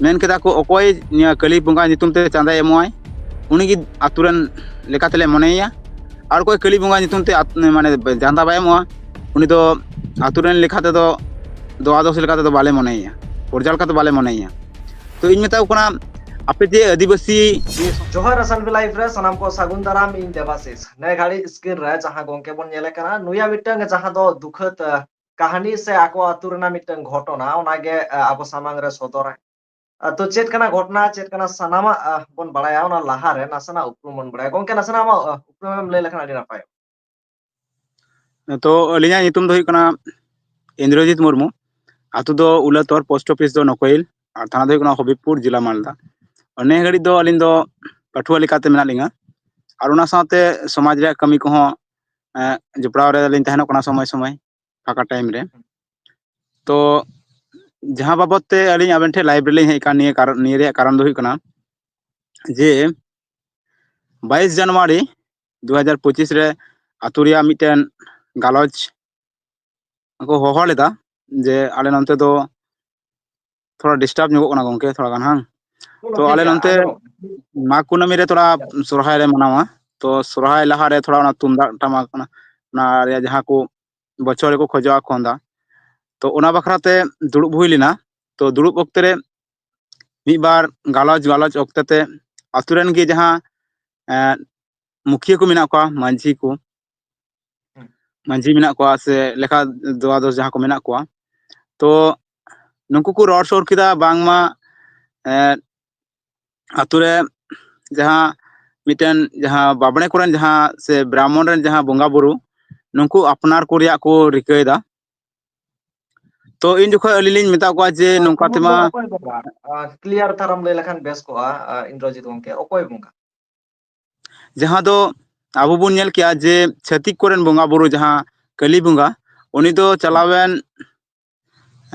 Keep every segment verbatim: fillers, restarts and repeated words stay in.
ᱢᱮᱱ ᱠᱮᱫᱟ ᱠᱚ, ᱚᱠᱚᱭ ᱱᱤᱭᱟᱹ ᱠᱟᱹᱞᱤ ᱵᱚᱸᱜᱟ ᱧᱩᱛᱩᱢ ᱛᱮ ᱪᱟᱸᱫᱟᱭ ᱮᱢᱚᱜᱼᱟᱭ, ᱩᱱᱤᱜᱮ ᱟᱛᱳ ᱨᱮᱱ ᱞᱮᱠᱟ ᱛᱮᱞᱮ ᱢᱚᱱᱮᱭᱮᱭᱟ᱾ ᱟᱨ ᱚᱠᱚᱭ ᱠᱟᱹᱞᱤ ᱵᱚᱸᱜᱟ ᱧᱩᱛᱩᱢ ᱛᱮ ᱟᱛ-, ᱢᱟᱱᱮ ᱪᱟᱸᱫᱟ ᱵᱟᱭ ᱮᱢᱚᱜᱼᱟ, ᱩᱱᱤ ᱫᱚ ᱟᱛᱳ ᱨᱮᱱ ᱞᱮᱠᱟ ᱛᱮᱫᱚ, ᱫᱚ ᱟᱫᱚᱨᱥ ᱞᱮᱠᱟ ᱛᱮᱫᱚ ᱵᱟᱞᱮ ᱢᱚᱱᱮᱭᱮᱭᱟ, ᱯᱚᱨᱡᱟ ᱞᱮᱠᱟ ᱛᱮ ᱵᱟᱞᱮ ᱢᱚᱱᱮᱭᱮᱭᱟ᱾ ᱛᱚ ᱤᱧ ᱢᱮᱛᱟ ᱠᱚ ᱠᱟᱱᱟ, ᱟᱯᱮ ᱡᱮ ᱟᱹᱫᱤᱵᱟᱹᱥᱤ ᱡᱚᱦᱟᱨ ᱥᱟᱱᱵᱷᱤ ᱞᱟᱭᱤᱵᱷ ᱨᱮ ᱥᱟᱱᱟᱢ ᱠᱚ ᱥᱟᱹᱜᱩᱱ ᱫᱟᱨᱟᱢ, ᱤᱧ ᱫᱮᱵᱟᱥᱤᱥ᱾ ᱱᱮ ᱜᱷᱟᱹᱲᱤᱡ ᱥᱠᱨᱤᱱ ᱨᱮ ᱡᱟᱦᱟᱸ ᱜᱚᱝᱠᱮ ᱵᱚᱱ ᱧᱮᱞᱮ ᱠᱟᱱᱟ, ᱱᱩᱭᱟᱜ ᱢᱤᱫᱴᱟᱝ ᱡᱟᱦᱟᱸ ᱫᱚ ᱫᱩᱠᱷᱟᱹᱛ, ᱟᱸ, ᱠᱟᱹᱦᱱᱤ ᱥᱮ ᱟᱠᱚ ᱟᱹᱛᱩ ᱨᱮᱱᱟᱜ ᱢᱤᱫᱴᱟᱝ ᱜᱷᱚᱴᱚᱱᱟ, ᱚᱱᱟᱜᱮ, ᱟᱸ, ᱟᱵᱚ ᱥᱟᱢᱟᱝ ᱨᱮ ᱥᱚᱫᱚᱨᱟᱭ᱾ ᱟᱸ, ᱛᱚ ᱪᱮᱫ ᱠᱟᱱᱟ ᱜᱷᱚᱴᱚᱱᱟ, ᱪᱮᱫ ᱠᱟᱱᱟ ᱥᱟᱱᱟᱢᱟᱜ, ᱟᱸ, ᱵᱚᱱ ᱵᱟᱲᱟᱭᱟ, ᱚᱱᱟ ᱞᱟᱦᱟᱨᱮ ᱱᱟᱥᱮᱱᱟᱜ ᱩᱯᱨᱩᱢ ᱵᱚᱱ ᱵᱟᱲᱟᱭᱟ᱾ ᱜᱚᱝᱠᱮ, ᱱᱟᱥᱮᱱᱟᱜ ᱟᱢᱟᱜ, ᱟᱸ, ᱩᱯᱨᱩᱢ ᱮᱢ ᱞᱟᱹᱭ ᱞᱮᱠᱷᱟᱱ ᱟᱹᱰᱤ ᱱᱟᱯᱟᱭᱚᱜᱼᱟ᱾ ᱛᱚ ᱟᱹᱞᱤᱧᱟᱜ ᱧᱩᱛᱩᱢ ᱫᱚ ᱦᱩᱭᱩᱜ ᱠᱟᱱᱟ ᱤᱱᱫᱨᱚᱡᱤᱛ ᱢᱩᱨᱢᱩ᱾ ᱟᱹᱛᱩ ᱫᱚ ᱩᱞᱟᱹᱛᱚᱨ, ᱯᱳᱥᱴ ᱚᱯᱷᱤᱥ ᱫᱚ ᱱᱚᱠᱚᱭᱤᱞ, ᱟᱨ ᱛᱷᱟᱱᱟ ᱫᱚ ᱦᱩᱭᱩᱜ ᱠᱟᱱᱟ ᱦᱚᱵᱤᱵᱽᱯᱩᱨ, ᱡᱮᱞᱟ ᱢᱟᱞᱫᱟ᱾ ᱱᱤᱭᱟᱹ ᱜᱷᱟᱹᱲᱤᱡ ᱫᱚ ᱟᱹᱞᱤᱧ ᱫᱚ ᱯᱟᱹᱴᱷᱩᱣᱟᱹ ᱞᱮᱠᱟᱛᱮ ᱢᱮᱱᱟᱜ ᱞᱤᱧᱟ᱾ ᱟᱨ ᱚᱱᱟ ᱥᱟᱶᱛᱮ ᱥᱚᱢᱟᱡᱽ ᱨᱮᱭᱟᱜ ᱠᱟᱹᱢᱤ ᱠᱚᱦᱚᱸ, ᱮᱸ, ᱡᱚᱯᱲᱟᱣ ᱨᱮᱞᱤᱧ ᱛᱟᱦᱮᱱᱚᱜ ᱠᱟᱱᱟ ᱥᱚᱢᱚᱭ ᱥᱚᱢᱚᱭ ᱯᱷᱟᱸᱠᱟ ᱴᱟᱭᱤᱢ ᱨᱮ᱾ ᱛᱚ ᱡᱟᱦᱟᱸ ᱵᱟᱵᱚᱫ ᱛᱮ ᱟᱹᱞᱤᱧ ᱟᱵᱮᱱ ᱴᱷᱮᱱ ᱞᱟᱭᱤᱵᱷ ᱨᱮᱞᱤᱧ ᱦᱮᱡ ᱟᱠᱟᱱ, ᱱᱤᱭᱟᱹ ᱠᱟᱨᱚᱱ, ᱱᱤᱭᱟᱹ ᱨᱮᱭᱟᱜ ᱠᱟᱨᱚᱱ ᱫᱚ ᱦᱩᱭᱩᱜ ᱠᱟᱱᱟ ᱡᱮ ᱵᱟᱭᱤᱥ ᱡᱟᱱᱩᱣᱟᱨᱤ ᱫᱩ ᱦᱟᱡᱟᱨ ᱯᱚᱸᱪᱤᱥ ᱨᱮ ᱟᱹᱛᱩ ᱨᱮᱭᱟᱜ ᱢᱤᱫᱴᱮᱱ ᱜᱟᱞᱚᱪ ᱠᱚ ᱦᱚᱦᱚ ᱞᱮᱫᱟ ᱡᱮ ᱟᱞᱮ ᱱᱚᱱᱛᱮ ᱫᱚ ᱛᱷᱚᱲᱟ ᱰᱤᱥᱴᱟᱵᱽ ᱧᱚᱜᱚᱜ ᱠᱟᱱᱟ ᱜᱚᱝᱠᱮ, ᱛᱷᱚᱲᱟ ᱜᱟᱱ ᱦᱟᱝ᱾ ᱛᱚ ᱴᱷᱤᱠ ᱟᱞᱮ ᱜᱮᱭᱟ, ᱱᱚᱱᱛᱮ ᱟᱸᱡᱚᱢᱚᱜ ᱠᱟᱱᱟ᱾ ᱢᱟᱜᱽ ᱠᱩᱱᱟᱹᱢᱤ ᱨᱮ ᱛᱷᱚᱲᱟ ᱥᱚᱨᱦᱟᱭ ᱞᱮ ᱢᱟᱱᱟᱣᱟ᱾ ᱛᱚ ᱥᱚᱨᱦᱟᱭ ᱞᱟᱦᱟᱨᱮ ᱛᱷᱚᱲᱟ ᱚᱱᱟ ᱛᱩᱢᱫᱟᱜ ᱴᱟᱢᱟᱠ, ᱚᱱᱟ, ᱚᱱᱟ ᱨᱮᱭᱟᱜ ᱡᱟᱦᱟᱸ ᱠᱚ ᱵᱚᱪᱷᱚᱨ ᱨᱮᱠᱚ ᱠᱷᱚᱡᱚᱜᱼᱟ ᱠᱷᱚᱸᱫᱟ, ᱛᱚ ᱚᱱᱟ ᱵᱟᱠᱷᱨᱟ ᱛᱮ ᱫᱩᱲᱩᱵ ᱦᱩᱭ ᱞᱮᱱᱟ᱾ ᱛᱚ ᱫᱩᱲᱩᱵ ᱚᱠᱛᱮ ᱨᱮ ᱢᱤᱫ ᱵᱟᱨ ᱜᱟᱞᱚᱪ, ᱜᱟᱞᱚᱪ ᱚᱠᱛᱮ ᱛᱮ ᱟᱛᱳ ᱨᱮᱱ ᱜᱮ ᱡᱟᱦᱟᱸ, ᱮᱸ, ᱢᱩᱠᱷᱤᱭᱟᱹ ᱠᱚ ᱢᱮᱱᱟᱜ ᱠᱚᱣᱟ, ᱢᱟᱹᱡᱷᱤ ᱠᱚ, ᱦᱩᱸ᱾ ᱢᱟᱹᱡᱷᱤ ᱢᱮᱱᱟᱜ ᱠᱚᱣᱟ ᱥᱮ ᱞᱮᱠᱷᱟ ᱫᱚ ᱟᱫᱚ ᱡᱟᱦᱟᱸ ᱠᱚ ᱢᱮᱱᱟᱜ ᱠᱚᱣᱟ, ᱛᱚ ᱱᱩᱠᱩ ᱠᱚ ᱨᱚᱲ ᱥᱚᱲ ᱠᱮᱫᱟ ᱵᱟᱝᱢᱟ, ᱮᱸ, ᱟᱛᱳ ᱨᱮ ᱡᱟᱦᱟᱸ ᱢᱤᱫᱴᱮᱱ ᱡᱟᱦᱟᱸ ᱵᱟᱵᱽᱲᱮ ᱠᱚᱨᱮᱱ ᱡᱟᱦᱟᱸ ᱥᱮ ᱵᱨᱟᱦᱢᱚᱬ ᱨᱮᱱ ᱡᱟᱦᱟᱸ ᱵᱚᱸᱜᱟ ᱵᱩᱨᱩ, ᱱᱩᱠᱩ ᱟᱯᱱᱟᱨ ᱠᱚ ᱨᱮᱭᱟᱜ ᱠᱚ ᱨᱤᱠᱟᱹᱭᱮᱫᱟ᱾ ᱛᱚ ᱤᱧ ᱡᱚᱠᱷᱚᱱ ᱟᱹᱞᱤᱧ ᱞᱤᱧ ᱢᱮᱛᱟ ᱠᱚᱣᱟ ᱡᱮ ᱟᱨ ᱱᱚᱝᱠᱟ ᱩᱱᱠᱩ ᱛᱮᱢᱟ ᱫᱚ ᱚᱠᱚᱭ ᱵᱚᱸᱜᱟ? ᱟᱨ clear ᱫᱷᱟᱨᱟᱢ ᱞᱟᱹᱭ ᱞᱮᱠᱷᱟᱱ ᱵᱮᱥ ᱠᱚᱜᱼᱟ, ᱟᱨ ᱤᱱᱫᱨᱚᱡᱤᱛ ᱜᱚᱢᱠᱮ, ᱚᱠᱚᱭ ᱵᱚᱸᱜᱟ? ᱡᱟᱦᱟᱸ ᱫᱚ ᱟᱵᱚ ᱵᱚᱱ ᱧᱮᱞ ᱠᱮᱜᱼᱟ ᱡᱮ ᱪᱷᱟᱹᱛᱤᱠ ᱠᱚᱨᱮᱱ ᱵᱚᱸᱜᱟ ᱵᱩᱨᱩ, ᱡᱟᱦᱟᱸ ᱠᱟᱹᱞᱤ ᱵᱚᱸᱜᱟ, ᱩᱱᱤ ᱫᱚ ᱪᱟᱞᱟᱣᱮᱱ,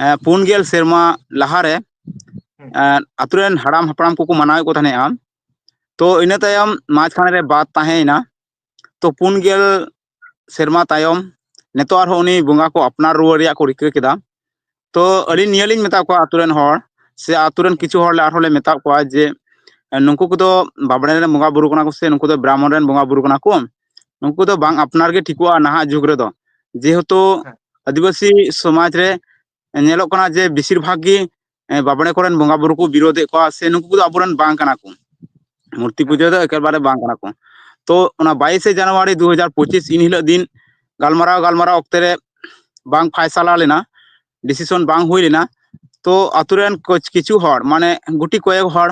ᱮᱸ, ᱯᱩᱱ ᱜᱮᱞ ᱥᱮᱨᱢᱟ ᱞᱟᱦᱟᱨᱮ, ᱦᱩᱸ᱾ ᱮᱸ, ᱟᱛᱳ ᱨᱮᱱ ᱦᱟᱲᱟᱢ ᱦᱟᱯᱲᱟᱢ ᱠᱚᱠᱚ ᱢᱟᱱᱟᱣᱮᱫ ᱠᱚ ᱛᱟᱦᱮᱸᱜᱼᱟ᱾ ᱛᱚ ᱤᱱᱟᱹ ᱛᱟᱭᱚᱢ ᱢᱟᱡᱷᱠᱷᱟᱱᱮ ᱨᱮ ᱵᱟᱫ ᱛᱟᱦᱮᱸᱭᱮᱱᱟ᱾ ᱛᱚ ᱯᱩᱱ ᱜᱮᱞ ᱥᱮᱨᱢᱟ ᱛᱟᱭᱚᱢ ᱱᱤᱛᱚᱜ ᱟᱨᱦᱚᱸ ᱩᱱᱤ ᱵᱚᱸᱜᱟ ᱠᱚ ᱟᱯᱱᱟᱨ ᱨᱩᱣᱟᱹᱲ ᱨᱮᱭᱟᱜ ᱠᱚ ᱨᱤᱠᱟᱹ ᱠᱮᱫᱟ᱾ ᱛᱚ ᱟᱹᱞᱤᱧ ᱱᱤᱭᱟᱹ ᱞᱤᱧ ᱢᱮᱛᱟ ᱠᱚᱣᱟ ᱟᱛᱳ ᱨᱮᱱ ᱦᱚᱲ ᱥᱮ ᱟᱛᱳ ᱨᱮᱱ ᱠᱤᱪᱷᱩ ᱦᱚᱲ ᱞᱮ ᱟᱨᱦᱚᱸ ᱞᱮ ᱢᱮᱛᱟᱫ ᱠᱚᱣᱟ ᱡᱮ, ᱮ, ᱱᱩᱠᱩ ᱠᱚᱫᱚ ᱵᱟᱵᱽᱲᱮ ᱨᱮᱱ ᱵᱚᱸᱜᱟ ᱵᱩᱨᱩ ᱠᱟᱱᱟ ᱠᱚ ᱥᱮ ᱱᱩᱠᱩ ᱫᱚ ᱵᱨᱟᱦᱢᱚᱬ ᱨᱮᱱ ᱵᱚᱸᱜᱟ ᱵᱩᱨᱩ ᱠᱟᱱᱟ ᱠᱚ, ᱱᱩᱠᱩ ᱫᱚ ᱵᱟᱝ ᱟᱯᱱᱟᱨ ᱜᱮ ᱴᱷᱤᱠᱚᱜᱼᱟ ᱱᱟᱦᱟᱜ ᱡᱩᱜᱽ ᱨᱮᱫᱚ᱾ ᱡᱮᱦᱮᱛᱩ ᱦᱮᱸ᱾ ᱟᱹᱫᱤᱵᱟᱹᱥᱤ ᱥᱚᱢᱟᱡᱽ ᱨᱮ ᱧᱮᱞᱚᱜ ᱠᱟᱱᱟ ᱡᱮ ᱵᱮᱥᱤᱨ ᱵᱷᱟᱜᱽ ᱜᱮ, ᱮ, ᱵᱟᱵᱽᱲᱮ ᱠᱚᱨᱮᱱ ᱵᱚᱸᱜᱟ ᱵᱩᱨᱩ ᱠᱚ ᱵᱤᱨᱳᱫᱮᱫ ᱠᱚᱣᱟ ᱥᱮ ᱱᱩᱠᱩ ᱠᱚᱫᱚ ᱟᱵᱚᱨᱮᱱ ᱵᱟᱝ ᱠᱟᱱᱟ ᱠᱚ, ᱢᱩᱨᱛᱤ ᱦᱮᱸ᱾ ᱯᱩᱡᱟᱹ ᱫᱚ ᱮᱠᱮᱵᱟᱨᱮ ᱵᱟᱝ ᱠᱟᱱᱟ ᱠᱚ᱾ ᱛᱚ ᱚᱱᱟ ᱵᱟᱭᱤᱥᱮ ᱡᱟᱱᱩᱣᱟᱨᱤ ᱫᱩ ᱦᱟᱡᱟᱨ ᱯᱚᱸᱪᱤᱥ ᱤᱱ ᱦᱤᱞᱳᱜ ᱫᱤᱱ ᱜᱟᱞᱢᱟᱨᱟᱣ ᱜᱟᱞᱢᱟᱨᱟᱣ ᱚᱠᱛᱮ ᱨᱮ ᱵᱟᱝ ᱯᱷᱟᱭᱥᱟᱞᱟ ᱞᱮᱱᱟ, ᱰᱤᱥᱤᱥᱚᱱ ᱵᱟᱝ ᱦᱩᱭ ᱞᱮᱱᱟ᱾ ᱛᱚ ᱟᱛᱳ ᱨᱮᱱ ᱠᱩᱪ-, ᱠᱤᱪᱷᱩ ᱦᱚᱲ, ᱢᱟᱱᱮ ᱜᱩᱴᱤ ᱠᱚᱭᱮᱠ ᱦᱚᱲ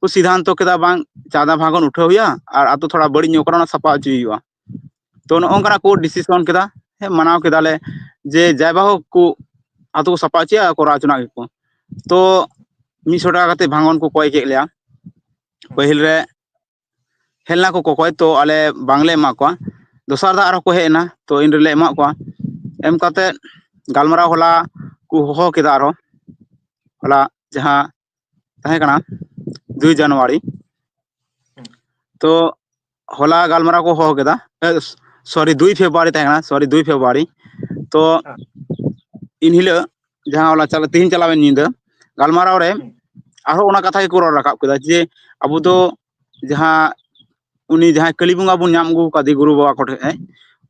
ᱠᱚ ᱥᱤᱫᱷᱟᱱᱛᱚ ᱠᱮᱫᱟ ᱵᱟᱝ ᱪᱟᱸᱫᱟ ᱵᱷᱟᱜᱚᱱ ᱩᱴᱷᱟᱹᱣ ᱦᱩᱭᱩᱜᱼᱟ ᱟᱨ ᱟᱛᱳ ᱛᱷᱚᱲᱟ ᱵᱟᱹᱲᱤᱡ ᱧᱚᱜ ᱠᱟᱱᱟ, ᱚᱱᱟ ᱥᱟᱯᱷᱟ ᱦᱚᱪᱚᱭ ᱦᱩᱭᱩᱜᱼᱟ᱾ ᱛᱚ ᱱᱚᱜᱼᱚ ᱱᱚᱝᱠᱟᱱᱟᱜ ᱠᱚ ᱰᱤᱥᱤᱥᱚᱱ ᱠᱮᱫᱟ, ᱦᱮᱸ, ᱢᱟᱱᱟᱣ ᱠᱮᱫᱟᱞᱮ ᱡᱮ ᱡᱟᱭ ᱵᱟ ᱦᱳᱠ ᱠᱚ ᱟᱛᱳ ᱠᱚ ᱥᱟᱯᱷᱟ ᱦᱚᱪᱚᱭᱟ, ᱠᱚᱨᱟᱣ ᱦᱚᱪᱚᱱᱟᱜ ᱜᱮᱠᱚ᱾ ᱛᱚ ᱢᱤᱫᱥᱚ ᱴᱟᱠᱟ ᱠᱟᱛᱮ ᱵᱷᱟᱸᱜᱚᱱ ᱠᱚ ᱠᱚᱭ ᱠᱮᱫ ᱞᱮᱭᱟ᱾ ᱯᱟᱹᱦᱤᱞ ᱨᱮ ᱦᱮᱡ ᱞᱮᱱᱟ ᱠᱚ ᱠᱚᱠᱚᱭ, ᱛᱚ ᱟᱞᱮ ᱵᱟᱝᱞᱮ ᱮᱢᱟ ᱠᱚᱣᱟ᱾ ᱫᱚᱥᱟᱨ ᱫᱷᱟᱣ ᱟᱨᱦᱚᱸ ᱠᱚ ᱦᱮᱡ ᱮᱱᱟ, ᱛᱚ ᱤᱱ ᱨᱮᱞᱮ ᱮᱢᱟᱜ ᱠᱚᱣᱟ᱾ ᱮᱢ ᱠᱟᱛᱮ ᱜᱟᱞᱢᱟᱨᱟᱣ ᱦᱚᱞᱟ ᱠᱚ ᱦᱚᱦᱚ ᱠᱮᱫᱟ ᱟᱨᱦᱚᱸ, ᱦᱚᱞᱟ ᱡᱟᱦᱟᱸ ᱛᱟᱦᱮᱸ ᱠᱟᱱᱟ ᱫᱩᱭ ᱡᱟᱱᱩᱣᱟᱨᱤ, ᱛᱚ ᱦᱚᱞᱟ ᱜᱟᱞᱢᱟᱨᱟᱣ ᱠᱚ ᱦᱚᱦᱚ ᱠᱮᱫᱟ, ᱥᱚᱨᱤ, ᱫᱩᱭ ᱯᱷᱮᱵᱽᱨᱩᱣᱟᱨᱤ ᱛᱟᱦᱮᱸ ᱠᱟᱱᱟ, ᱥᱚᱨᱤ, ᱫᱩᱭ ᱯᱷᱮᱵᱽᱨᱩᱣᱟᱨᱤ᱾ ᱛᱚ ᱦᱮᱸ᱾ ᱤᱱ ᱦᱤᱞᱳᱜ ᱡᱟᱦᱟᱸ ᱦᱚᱞᱟ ᱪᱟᱞᱟᱜ, ᱛᱮᱦᱮᱧ ᱪᱟᱞᱟᱣᱮᱱ ᱧᱤᱫᱟᱹ ᱜᱟᱞᱢᱟᱨᱟᱣ ᱨᱮ ᱦᱩᱸ᱾ ᱟᱨᱦᱚᱸ ᱚᱱᱟ ᱠᱟᱛᱷᱟ ᱜᱮᱠᱚ ᱨᱚᱲ ᱨᱟᱠᱟᱵ ᱠᱮᱫᱟ ᱡᱮ ᱟᱵᱚ ᱫᱚ ᱡᱟᱦᱟᱸ ᱩᱱᱤ ᱡᱟᱦᱟᱸᱭ ᱠᱟᱹᱞᱤ ᱵᱚᱸᱜᱟ ᱵᱚᱱ ᱧᱟᱢ ᱟᱹᱜᱩ ᱟᱠᱟᱫᱮ ᱜᱩᱨᱩ ᱵᱟᱵᱟ ᱠᱚᱴᱷᱮᱱ,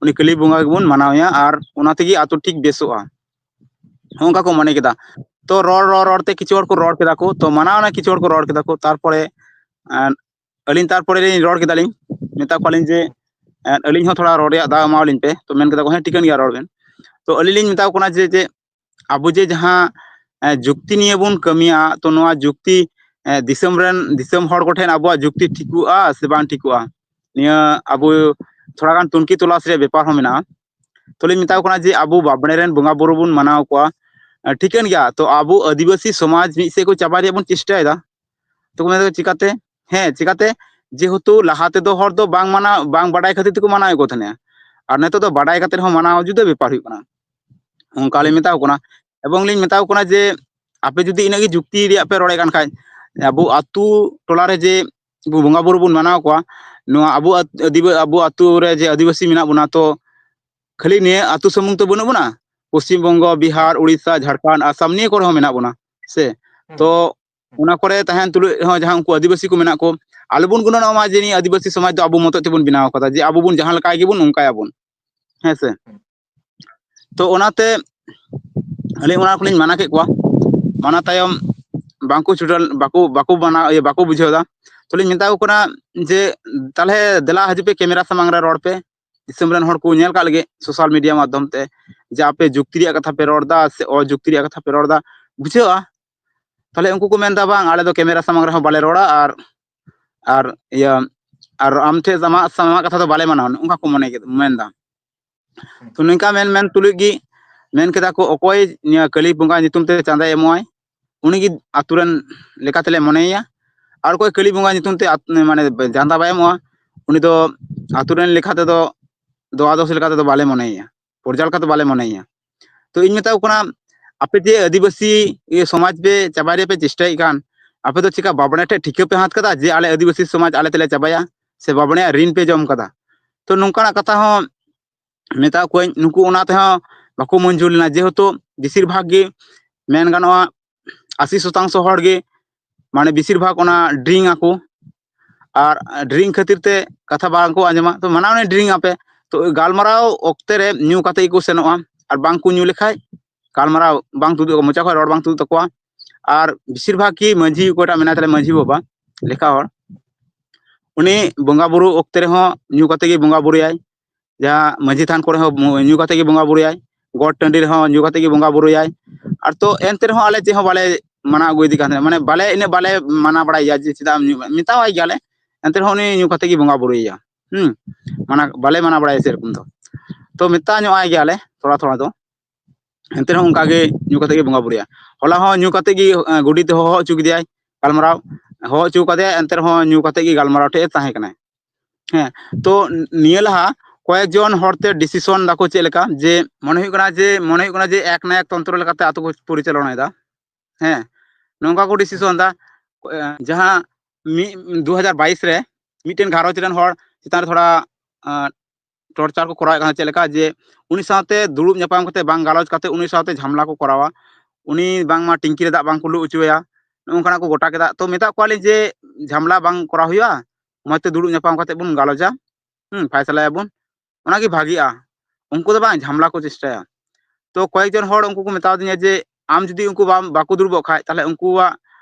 ᱩᱱᱤ ᱠᱟᱹᱞᱤ ᱵᱚᱸᱜᱟ ᱜᱮᱵᱚᱱ ᱢᱟᱱᱟᱣᱮᱭᱟ ᱟᱨ ᱚᱱᱟ ᱛᱮᱜᱮ ᱟᱛᱳ ᱴᱷᱤᱠ ᱵᱮᱥᱚᱜᱼᱟ, ᱱᱚᱝᱠᱟ ᱠᱚ ᱢᱚᱱᱮ ᱠᱮᱫᱟ᱾ ᱛᱚ ᱨᱚᱲ ᱨᱚᱲ ᱨᱚᱲ ᱛᱮ ᱠᱤᱪᱷᱩ ᱦᱚᱲ ᱠᱚ ᱨᱚᱲ ᱠᱮᱫᱟ ᱠᱚ, ᱛᱚ ᱢᱟᱱᱟᱣ ᱮᱱᱟ, ᱠᱤᱪᱷᱩ ᱦᱚᱲ ᱠᱚ ᱨᱚᱲ ᱠᱮᱫᱟ ᱠᱚ᱾ ᱛᱟᱨᱯᱚᱨᱮ ᱮᱸ, ᱟᱹᱞᱤᱧ ᱛᱟᱨᱯᱚᱨᱮ ᱞᱤᱧ ᱨᱚᱲ ᱠᱮᱫᱟᱞᱤᱧ, ᱢᱮᱛᱟ ᱠᱚᱣᱟᱞᱤᱧ ᱡᱮ, ᱮᱸ, ᱟᱹᱞᱤᱧ ᱦᱚᱸ ᱛᱷᱚᱲᱟ ᱨᱚᱲ ᱨᱮᱭᱟᱜ ᱫᱟᱣ ᱮᱢᱟᱣᱟᱞᱤᱧ ᱯᱮ᱾ ᱛᱚ ᱢᱮᱱ ᱠᱮᱫᱟ ᱠᱚ, "ᱦᱮᱸ, ᱴᱷᱤᱠᱟᱹᱱ ᱜᱮᱭᱟ, ᱨᱚᱲ ᱵᱮᱱ᱾" ᱛᱚ ᱟᱹᱞᱤᱧ ᱞᱤᱧ ᱢᱮᱛᱟ ᱠᱚ ᱠᱟᱱᱟ ᱡᱮ, ᱡᱮ ᱟᱵᱚ ᱡᱮ ᱡᱟᱦᱟᱸ, ᱮᱸ, ᱡᱩᱠᱛᱤ ᱱᱤᱭᱮ ᱵᱚᱱ ᱠᱟᱹᱢᱤᱭᱟ, ᱛᱚ ᱱᱚᱣᱟ ᱡᱩᱠᱛᱤ, ᱮᱸ, ᱫᱤᱥᱚᱢ ᱨᱮᱱ, ᱫᱤᱥᱚᱢ ᱦᱚᱲ ᱠᱚᱴᱷᱮᱱ ᱟᱵᱚᱣᱟᱜ ᱡᱩᱠᱛᱤ ᱴᱷᱤᱠᱚᱜᱼᱟ ᱥᱮ ᱵᱟᱝ ᱴᱷᱤᱠᱚᱜᱼᱟ? ᱱᱤᱭᱟᱹ ᱟᱵᱚ ᱛᱷᱚᱲᱟ ᱜᱟᱱ ᱛᱩᱱᱠᱷᱤ ᱛᱚᱞᱟᱥ ᱨᱮᱭᱟᱜ ᱵᱮᱯᱟᱨ ᱦᱚᱸ ᱢᱮᱱᱟᱜᱼᱟ᱾ ᱛᱚ ᱞᱤᱧ ᱢᱮᱛᱟ ᱠᱚ ᱠᱟᱱᱟ ᱡᱮ ᱟᱵᱚ ᱵᱟᱵᱽᱲᱮ ᱨᱮᱱ ᱵᱚᱸᱜᱟ ᱵᱩᱨᱩ ᱵᱚᱱ ᱢᱟᱱᱟᱣ ᱠᱚᱣᱟ, ᱮᱸ, ᱴᱷᱤᱠᱟᱹᱱ ᱜᱮᱭᱟ, ᱛᱚ ᱟᱵᱚ ᱟᱹᱫᱤᱵᱟᱹᱥᱤ ᱥᱚᱢᱟᱡᱽ ᱢᱤᱫ ᱥᱮᱫ ᱠᱚ ᱪᱟᱵᱟᱭ ᱨᱮᱭᱟᱜ ᱵᱚᱱ ᱪᱮᱥᱴᱟᱭᱮᱫᱟ᱾ ᱛᱚ ᱠᱚ ᱢᱮᱱᱫᱟ, "ᱪᱤᱠᱟᱛᱮ?" ᱦᱮᱸ, ᱪᱤᱠᱟᱛᱮ? ᱡᱮᱦᱮᱛᱩ ᱞᱟᱦᱟ ᱛᱮᱫᱚ ᱦᱚᱲ ᱫᱚ ᱵᱟᱝ ᱢᱟᱱᱟᱣ, ᱵᱟᱝ ᱵᱟᱰᱟᱭ ᱠᱷᱟᱹᱛᱤᱨ ᱛᱮᱠᱚ ᱢᱟᱱᱟᱣᱮᱫ ᱠᱚ ᱛᱟᱦᱮᱱᱟ, ᱟᱨ ᱱᱤᱛᱚᱜ ᱫᱚ ᱵᱟᱰᱟᱭ ᱠᱟᱛᱮ ᱦᱚᱸ ᱢᱟᱱᱟᱣ ᱡᱩᱫᱟᱹ ᱵᱮᱯᱟᱨ ᱦᱩᱭᱩᱜ ᱠᱟᱱᱟ᱾ ᱚᱱᱠᱟ ᱞᱤᱧ ᱢᱮᱛᱟ ᱠᱚ ᱠᱟᱱᱟ, ᱮᱵᱚᱝ ᱞᱤᱧ ᱢᱮᱛᱟ ᱠᱚ ᱠᱟᱱᱟ ᱡᱮ ᱟᱯᱮ ᱡᱩᱫᱤ ᱤᱱᱟᱹᱜ ᱜᱮ ᱡᱩᱠᱛᱤ ᱨᱮᱭᱟᱜ ᱯᱮ ᱨᱚᱲᱮᱫ ᱠᱟᱱ ᱠᱷᱟᱡ, ᱟᱵᱚ ᱟᱹᱛᱩ ᱴᱚᱞᱟ ᱨᱮ ᱡᱮ ᱵᱚᱸᱜᱟ ᱵᱩᱨᱩ ᱵᱚᱱ ᱢᱟᱱᱟᱣ ᱠᱚᱣᱟ, ᱱᱚᱣᱟ ᱟᱵᱚ ᱟᱹᱫᱤᱵᱟᱹ-, ᱟᱵᱚ ᱟᱹᱛᱩ ᱨᱮ ᱡᱮ ᱟᱹᱫᱤᱵᱟᱹᱥᱤ ᱢᱮᱱᱟᱜ ᱵᱚᱱᱟ, ᱛᱚ ᱠᱷᱟᱹᱞᱤ ᱱᱤᱭᱟᱹ ᱟᱹᱛᱩ ᱥᱩᱢᱩᱝ ᱛᱚ ᱵᱟᱹᱱᱩᱜ ᱵᱚᱱᱟ, ᱯᱚᱥᱪᱤᱢ ᱵᱚᱝᱜᱚ, ᱵᱤᱦᱟᱨ, ᱩᱲᱤᱥᱥᱟ, ᱡᱷᱟᱲᱠᱷᱚᱸᱰ, ᱟᱥᱟᱢ ᱱᱤᱭᱟᱹ ᱠᱚᱨᱮ ᱦᱚᱸ ᱢᱮᱱᱟᱜ ᱵᱚᱱᱟ ᱥᱮ᱾ ᱛᱚ ᱚᱱᱟ ᱠᱚᱨᱮ ᱛᱟᱦᱮᱱ ᱛᱩᱞᱩᱡ ᱦᱚᱸ ᱡᱟᱦᱟᱸ ᱩᱱᱠᱩ ᱟᱹᱫᱤᱵᱟᱹᱥᱤ ᱠᱚ ᱢᱮᱱᱟᱜ ᱠᱚ, ᱟᱞᱚᱵᱚᱱ ᱜᱩᱱᱟᱹᱱᱚᱜ ᱢᱟ ᱡᱮ ᱱᱤᱭᱟᱹ ᱟᱹᱫᱤᱵᱟᱹᱥᱤ ᱥᱚᱢᱟᱡᱽ ᱫᱚ ᱟᱵᱚ ᱢᱚᱛᱚᱡ ᱛᱮᱵᱚᱱ ᱵᱮᱱᱟᱣ ᱠᱟᱫᱟ, ᱡᱮ ᱟᱵᱚ ᱵᱚᱱ ᱡᱟᱦᱟᱸ ᱞᱮᱠᱟ ᱜᱮᱵᱚᱱ ᱚᱱᱠᱟᱭᱟᱵᱚᱱ, ᱦᱮᱸ ᱥᱮ᱾ ᱛᱚ ᱚᱱᱟᱛᱮ ᱟᱹᱞᱤᱧ ᱚᱱᱟ ᱠᱚᱞᱤᱧ ᱢᱟᱱᱟ ᱠᱮᱫ ᱠᱚᱣᱟ᱾ ᱢᱟᱱᱟ ᱛᱟᱭᱚᱢ ᱵᱟᱝᱠᱚ ᱪᱷᱩᱴᱟᱹᱣ, ᱵᱟᱠᱚ, ᱵᱟᱠᱚ ᱢᱟᱱᱟᱣ, ᱤᱭᱟᱹ, ᱵᱟᱠᱚ ᱵᱩᱡᱷᱟᱹᱣ ᱮᱫᱟ᱾ ᱛᱚᱞᱤᱧ ᱢᱮᱛᱟ ᱠᱚ ᱠᱟᱱᱟ ᱡᱮ ᱛᱟᱦᱞᱮ ᱫᱮᱞᱟ ᱦᱤᱡᱩᱜ ᱯᱮ, ᱠᱮᱢᱮᱨᱟ ᱥᱟᱢᱟᱝ ᱨᱮ ᱨᱚᱲ ᱯᱮ, ᱫᱤᱥᱚᱢ ᱨᱮᱱ ᱦᱚᱲ ᱠᱚ ᱧᱮᱞ ᱠᱟᱜ ᱞᱮᱜᱮ ᱥᱳᱥᱟᱞ ᱢᱤᱰᱤᱭᱟ ᱢᱟᱫᱽᱫᱷᱚᱢ ᱛᱮ, ᱡᱮ ᱟᱯᱮ ᱡᱩᱠᱛᱤ ᱨᱮᱭᱟᱜ ᱠᱟᱛᱷᱟ ᱯᱮ ᱨᱚᱲ ᱮᱫᱟ ᱥᱮ ᱚᱡᱩᱠᱛᱤ ᱨᱮᱭᱟᱜ ᱠᱟᱛᱷᱟ ᱯᱮ ᱨᱚᱲ ᱮᱫᱟ, ᱵᱩᱡᱷᱟᱹᱜᱼᱟ᱾ ᱛᱟᱦᱞᱮ ᱩᱱᱠᱩ ᱠᱚ ᱢᱮᱱᱫᱟ, "ᱵᱟᱝ, ᱟᱞᱮ ᱫᱚ ᱠᱮᱢᱮᱨᱟ ᱥᱟᱢᱟᱝ ᱨᱮᱦᱚᱸ ᱵᱟᱞᱮ ᱨᱚᱲᱟ, ᱟᱨ, ᱟᱨ ᱤᱭᱟᱹ, ᱟᱨ ᱟᱢ ᱴᱷᱮᱱ ᱟᱢᱟᱜ, ᱟᱢᱟᱜ ᱠᱟᱛᱷᱟ ᱫᱚ ᱵᱟᱞᱮ ᱢᱟᱱᱟᱣᱟ", ᱱᱚᱝᱠᱟ ᱠᱚ ᱢᱚᱱᱮ ᱠᱮᱫ, ᱢᱮᱱᱫᱟ᱾ ᱛᱚ ᱱᱚᱝᱠᱟ ᱢᱮᱱ, ᱢᱮᱱ ᱛᱩᱞᱩᱡ ᱜᱮ ᱢᱮᱱ ᱠᱮᱫᱟ ᱠᱚ, ᱚᱠᱚᱭ ᱱᱤᱭᱟᱹ ᱠᱟᱹᱞᱤ ᱵᱚᱸᱜᱟ ᱧᱩᱛᱩᱢ ᱛᱮ ᱪᱟᱸᱫᱟᱭ ᱮᱢᱚᱜᱼᱟᱭ, ᱩᱱᱤᱜᱮ ᱟᱛᱳ ᱨᱮᱱ ᱞᱮᱠᱟ ᱛᱮᱞᱮ ᱢᱚᱱᱮᱭᱮᱭᱟ᱾ ᱟᱨ ᱚᱠᱚᱭ ᱠᱟᱹᱞᱤ ᱵᱚᱸᱜᱟ ᱧᱩᱛᱩᱢ ᱛᱮ ᱟᱛ-, ᱢᱟᱱᱮ ᱪᱟᱸᱫᱟ ᱵᱟᱭ ᱮᱢᱚᱜᱼᱟ, ᱩᱱᱤ ᱫᱚ ᱟᱛᱳ ᱨᱮᱱ ᱞᱮᱠᱟ ᱛᱮᱫᱚ, ᱫᱚ ᱟᱫᱚᱨᱥ ᱞᱮᱠᱟ ᱛᱮᱫᱚ ᱵᱟᱞᱮ ᱢᱚᱱᱮᱭᱮᱭᱟ, ᱯᱨᱚᱡᱟ ᱞᱮᱠᱟ ᱛᱮ ᱵᱟᱞᱮ ᱢᱚᱱᱮᱭᱮᱭᱟ᱾ ᱛᱚ ᱤᱧ ᱢᱮᱛᱟ ᱠᱚ ᱠᱟᱱᱟ, ᱟᱯᱮ ᱡᱮ ᱟᱹᱫᱤᱵᱟᱹᱥᱤ ᱤᱭᱟᱹ ᱥᱚᱢᱟᱡᱽ ᱯᱮ ᱪᱟᱵᱟᱭ ᱨᱮᱭᱟᱜ ᱯᱮ ᱪᱮᱥᱴᱟᱭᱮᱫ ᱠᱟᱱ, ᱟᱯᱮ ᱫᱚ ᱪᱮᱠᱟ ᱵᱟᱵᱽᱲᱮ ᱴᱷᱮᱡ ᱴᱷᱤᱠᱟᱹ ᱯᱮ ᱦᱟᱛ ᱠᱟᱫᱟ ᱡᱮ ᱟᱞᱮ ᱟᱹᱫᱤᱵᱟᱹᱥᱤ ᱥᱚᱢᱟᱡᱽ ᱟᱞᱮ ᱛᱮᱞᱮ ᱪᱟᱵᱟᱭᱟ, ᱥᱮ ᱵᱟᱵᱽᱲᱮᱭᱟᱜ ᱨᱤᱱ ᱯᱮ ᱡᱚᱢ ᱠᱟᱫᱟ? ᱛᱚ ᱱᱚᱝᱠᱟᱱᱟᱜ ᱠᱟᱛᱷᱟ ᱦᱚᱸ ᱢᱮᱛᱟ ᱠᱚᱣᱟᱧ, ᱱᱩᱠᱩ ᱚᱱᱟ ᱛᱮᱦᱚᱸ ᱵᱟᱠᱚ ᱢᱚᱧᱡᱩᱨ ᱞᱮᱱᱟ, ᱡᱮᱦᱮᱛᱩ ᱵᱮᱥᱤᱨ ᱵᱷᱟᱜᱽ ᱜᱮ ᱢᱮᱱ ᱜᱟᱱᱚᱜᱼᱟ ᱟᱥᱤ ᱥᱚᱛᱟᱝᱥᱚ ᱦᱚᱲ ᱜᱮ, ᱢᱟᱱᱮ, ᱵᱮᱥᱤᱨ ᱵᱷᱟᱜᱽ ᱚᱱᱟ ᱰᱨᱤᱝ ᱟᱠᱚ᱾ ᱟᱨ ᱰᱨᱤᱝ ᱠᱷᱟᱹᱛᱤᱨ ᱛᱮ ᱠᱟᱛᱷᱟ ᱵᱟᱝ ᱠᱚ ᱟᱸᱡᱚᱢᱟ᱾ ᱛᱚ ᱢᱟᱱᱟ ᱚᱱᱮ ᱰᱨᱤᱝ ᱟᱯᱮ, ᱛᱚ ᱜᱟᱞᱢᱟᱨᱟᱣ ᱚᱠᱛᱮ ᱨᱮ ᱧᱩ ᱠᱟᱛᱮ ᱜᱮᱠᱚ ᱥᱮᱱᱚᱜᱼᱟ, ᱟᱨ ᱵᱟᱝ ᱠᱚ ᱧᱩ ᱞᱮᱠᱷᱟᱡ ᱜᱟᱞᱢᱟᱨᱟᱣ ᱵᱟᱝ ᱛᱩᱫᱩᱜ, ᱢᱚᱪᱟ ᱠᱷᱚᱱ ᱨᱚᱲ ᱵᱟᱝ ᱛᱩᱫᱩᱜ ᱛᱟᱠᱚᱣᱟ᱾ ᱟᱨ ᱵᱮᱥᱤᱨ ᱵᱷᱟᱜᱽ ᱜᱮ ᱢᱟᱹᱡᱷᱤ, ᱚᱠᱚᱭᱴᱟᱜ ᱢᱮᱱᱟᱭ ᱛᱟᱞᱮ ᱢᱟᱹᱡᱷᱤ ᱵᱟᱵᱟ ᱞᱮᱠᱷᱟ ᱦᱚᱲ, ᱩᱱᱤ ᱵᱚᱸᱜᱟ ᱵᱩᱨᱩ ᱚᱠᱛᱮ ᱨᱮᱦᱚᱸ ᱧᱩ ᱠᱟᱛᱮ ᱜᱮ ᱵᱚᱸᱜᱟ ᱵᱩᱨᱩᱭᱟᱭ᱾ ᱡᱟᱦᱟᱸ ᱢᱟᱹᱡᱷᱤ ᱛᱷᱟᱱ ᱠᱚᱨᱮ ᱦᱚᱸ ᱧᱩ ᱠᱟᱛᱮ ᱜᱮ ᱵᱚᱸᱜᱟ ᱵᱩᱨᱩᱭᱟᱭ, ᱜᱚᱴ ᱴᱟᱺᱰᱤ ᱨᱮᱦᱚᱸ ᱧᱩ ᱠᱟᱛᱮ ᱜᱮ ᱵᱚᱸᱜᱟ ᱵᱩᱨᱩᱭᱟᱭ᱾ ᱟᱨ ᱛᱚ ᱮᱱᱛᱮ ᱨᱮᱦᱚᱸ ᱟᱞᱮ ᱪᱮᱫ ᱦᱚᱸ ᱵᱟᱞᱮ ᱢᱟᱱᱟᱣ ᱟᱹᱜᱩᱭᱮᱫᱮ ᱠᱟᱱ ᱛᱟᱦᱮᱸᱱᱟ, ᱢᱟᱱᱮ ᱵᱟᱞᱮ, ᱤᱱᱟᱹᱜ ᱵᱟᱞᱮ ᱢᱟᱱᱟ ᱵᱟᱲᱟᱭᱮᱭᱟ ᱡᱮ ᱪᱮᱫᱟᱜ ᱮᱢ ᱧᱩ, ᱢᱮᱛᱟᱣᱟᱭ ᱜᱮᱭᱟᱞᱮ, ᱮᱱᱛᱮ ᱨᱮᱦᱚᱸ ᱩᱱᱤ ᱧᱩ ᱠᱟᱛᱮ ᱜᱮ ᱵᱚᱸᱜᱟ ᱵᱩᱨᱩᱭᱮᱭᱟ᱾ ᱦᱩᱸ, ᱢᱟᱱᱟ, ᱵᱟᱞᱮ ᱢᱟᱱᱟ ᱵᱟᱲᱟᱭᱟ ᱥᱮᱨᱚᱠᱚᱢ ᱫᱚ᱾ ᱛᱚ ᱢᱮᱛᱟ ᱧᱚᱜ ᱟᱭ ᱜᱮᱭᱟᱞᱮ ᱛᱷᱚᱲᱟ ᱛᱷᱚᱲᱟ ᱫᱚ, ᱮᱱᱛᱮ ᱨᱮᱦᱚᱸ ᱚᱱᱠᱟ ᱜᱮ ᱧᱩ ᱠᱟᱛᱮ ᱜᱮ ᱵᱚᱸᱜᱟ ᱵᱩᱨᱩᱭᱟ᱾ ᱦᱚᱞᱟ ᱦᱚᱸ ᱧᱩ ᱠᱟᱛᱮ ᱜᱮ, ᱮ, ᱜᱚᱰᱮᱛ ᱦᱚᱦᱚ ᱦᱚᱪᱚ ᱠᱮᱫᱮᱭᱟᱭ ᱜᱟᱞᱢᱟᱨᱟᱣ, ᱦᱚᱦᱚ ᱦᱚᱪᱚ ᱠᱟᱫᱮᱭᱟᱭ, ᱮᱱᱛᱮ ᱨᱮᱦᱚᱸ ᱧᱩ ᱠᱟᱛᱮ ᱜᱮ ᱜᱟᱞᱢᱟᱨᱟᱣ ᱴᱷᱮᱡ ᱮ ᱛᱟᱦᱮᱸ ᱠᱟᱱᱟᱭ᱾ ᱦᱮᱸ, ᱛᱚ ᱱᱤᱭᱟᱹ ᱞᱟᱦᱟ ᱠᱚᱭᱮᱠ ᱡᱚᱱ ᱦᱚᱲᱛᱮ decision ᱫᱟᱠᱚ ᱪᱮᱫ ᱞᱮᱠᱟ, ᱡᱮ ᱢᱚᱱᱮ ᱦᱩᱭᱩᱜ ᱠᱟᱱᱟ ᱡᱮ, ᱢᱚᱱᱮ ᱦᱩᱭᱩᱜ ᱠᱟᱱᱟ ᱡᱮ ᱮᱠ ᱱᱟᱭᱚᱠ ᱛᱚᱱᱛᱨᱚ ᱞᱮᱠᱟᱛᱮ ᱟᱛᱳ ᱠᱚ ᱯᱚᱨᱤᱪᱟᱞᱚᱱᱟᱭᱮᱫᱟ᱾ ᱦᱮᱸ, ᱱᱚᱝᱠᱟ ᱠᱚ decision ᱫᱟ᱾ ᱮ, ᱡᱟᱦᱟᱸ ᱢᱤᱫ, ᱫᱩ ᱦᱟᱡᱟᱨ ᱵᱟᱭᱤᱥ ᱨᱮ ᱢᱤᱫᱴᱮᱱ ᱜᱷᱟᱨᱚᱸᱡᱽ ᱨᱮᱱ ᱦᱚᱲ ᱪᱮᱛᱟᱱ ᱨᱮ ᱛᱷᱚᱲᱟ, ᱮ, torture ᱠᱚ ᱠᱚᱨᱟᱣᱮᱫ ᱠᱟᱱᱟ, ᱪᱮᱫ ᱞᱮᱠᱟ ᱡᱮ ᱩᱱᱤ ᱥᱟᱶᱛᱮ ᱫᱩᱲᱩᱵ ᱧᱟᱯᱟᱢ ᱠᱟᱛᱮ ᱵᱟᱝ ᱜᱟᱞᱚᱪ ᱠᱟᱛᱮ ᱩᱱᱤ ᱥᱟᱶᱛᱮ ᱡᱷᱟᱢᱞᱟ ᱠᱚ ᱠᱚᱨᱟᱣᱟ, ᱩᱱᱤ ᱵᱟᱝᱢᱟ ᱴᱤᱝᱠᱤ ᱨᱮ ᱫᱟᱜ ᱵᱟᱝ ᱠᱚ ᱞᱩ ᱦᱚᱪᱚᱣᱟᱭᱟ᱾ ᱱᱚᱜᱼᱚ ᱱᱚᱝᱠᱟᱱᱟᱜ ᱠᱚ ᱜᱚᱴᱟ ᱠᱮᱫᱟ᱾ ᱛᱚ ᱢᱮᱛᱟᱜ ᱠᱚᱣᱟᱞᱤᱧ ᱡᱮ ᱡᱷᱟᱢᱞᱟ ᱵᱟᱝ ᱠᱚᱨᱟᱣ ᱦᱩᱭᱩᱜᱼᱟ, ᱢᱚᱡᱽ ᱛᱮ ᱫᱩᱲᱩᱵ ᱧᱟᱯᱟᱢ ᱠᱟᱛᱮ ᱵᱚᱱ ᱜᱟᱞᱚᱪᱟ, ᱦᱩᱸ, ᱯᱷᱟᱭᱥᱟᱞᱟᱭᱟᱵᱚᱱ, ᱚᱱᱟᱜᱮ ᱵᱷᱟᱜᱤᱜᱼᱟ᱾ ᱩᱱᱠᱩ ᱫᱚ ᱵᱟᱝ, ᱡᱷᱟᱢᱞᱟ ᱠᱚ ᱪᱮᱥᱴᱟᱭᱟ᱾ ᱛᱚ ᱠᱚᱭᱮᱠ ᱡᱚᱱ ᱦᱚᱲ ᱩᱱᱠᱩ ᱠᱚ ᱢᱮᱛᱟᱣ ᱫᱤᱧᱟ ᱡᱮ ᱟᱢ ᱡᱩᱫᱤ ᱩᱱᱠᱩ ᱵᱟᱢ, ᱵᱟᱠᱚ ᱫᱩᱲᱩᱵᱚᱜ ᱠᱷᱟᱡ, ᱛᱟᱦᱞᱮ ᱩᱱᱠᱩᱣᱟᱜ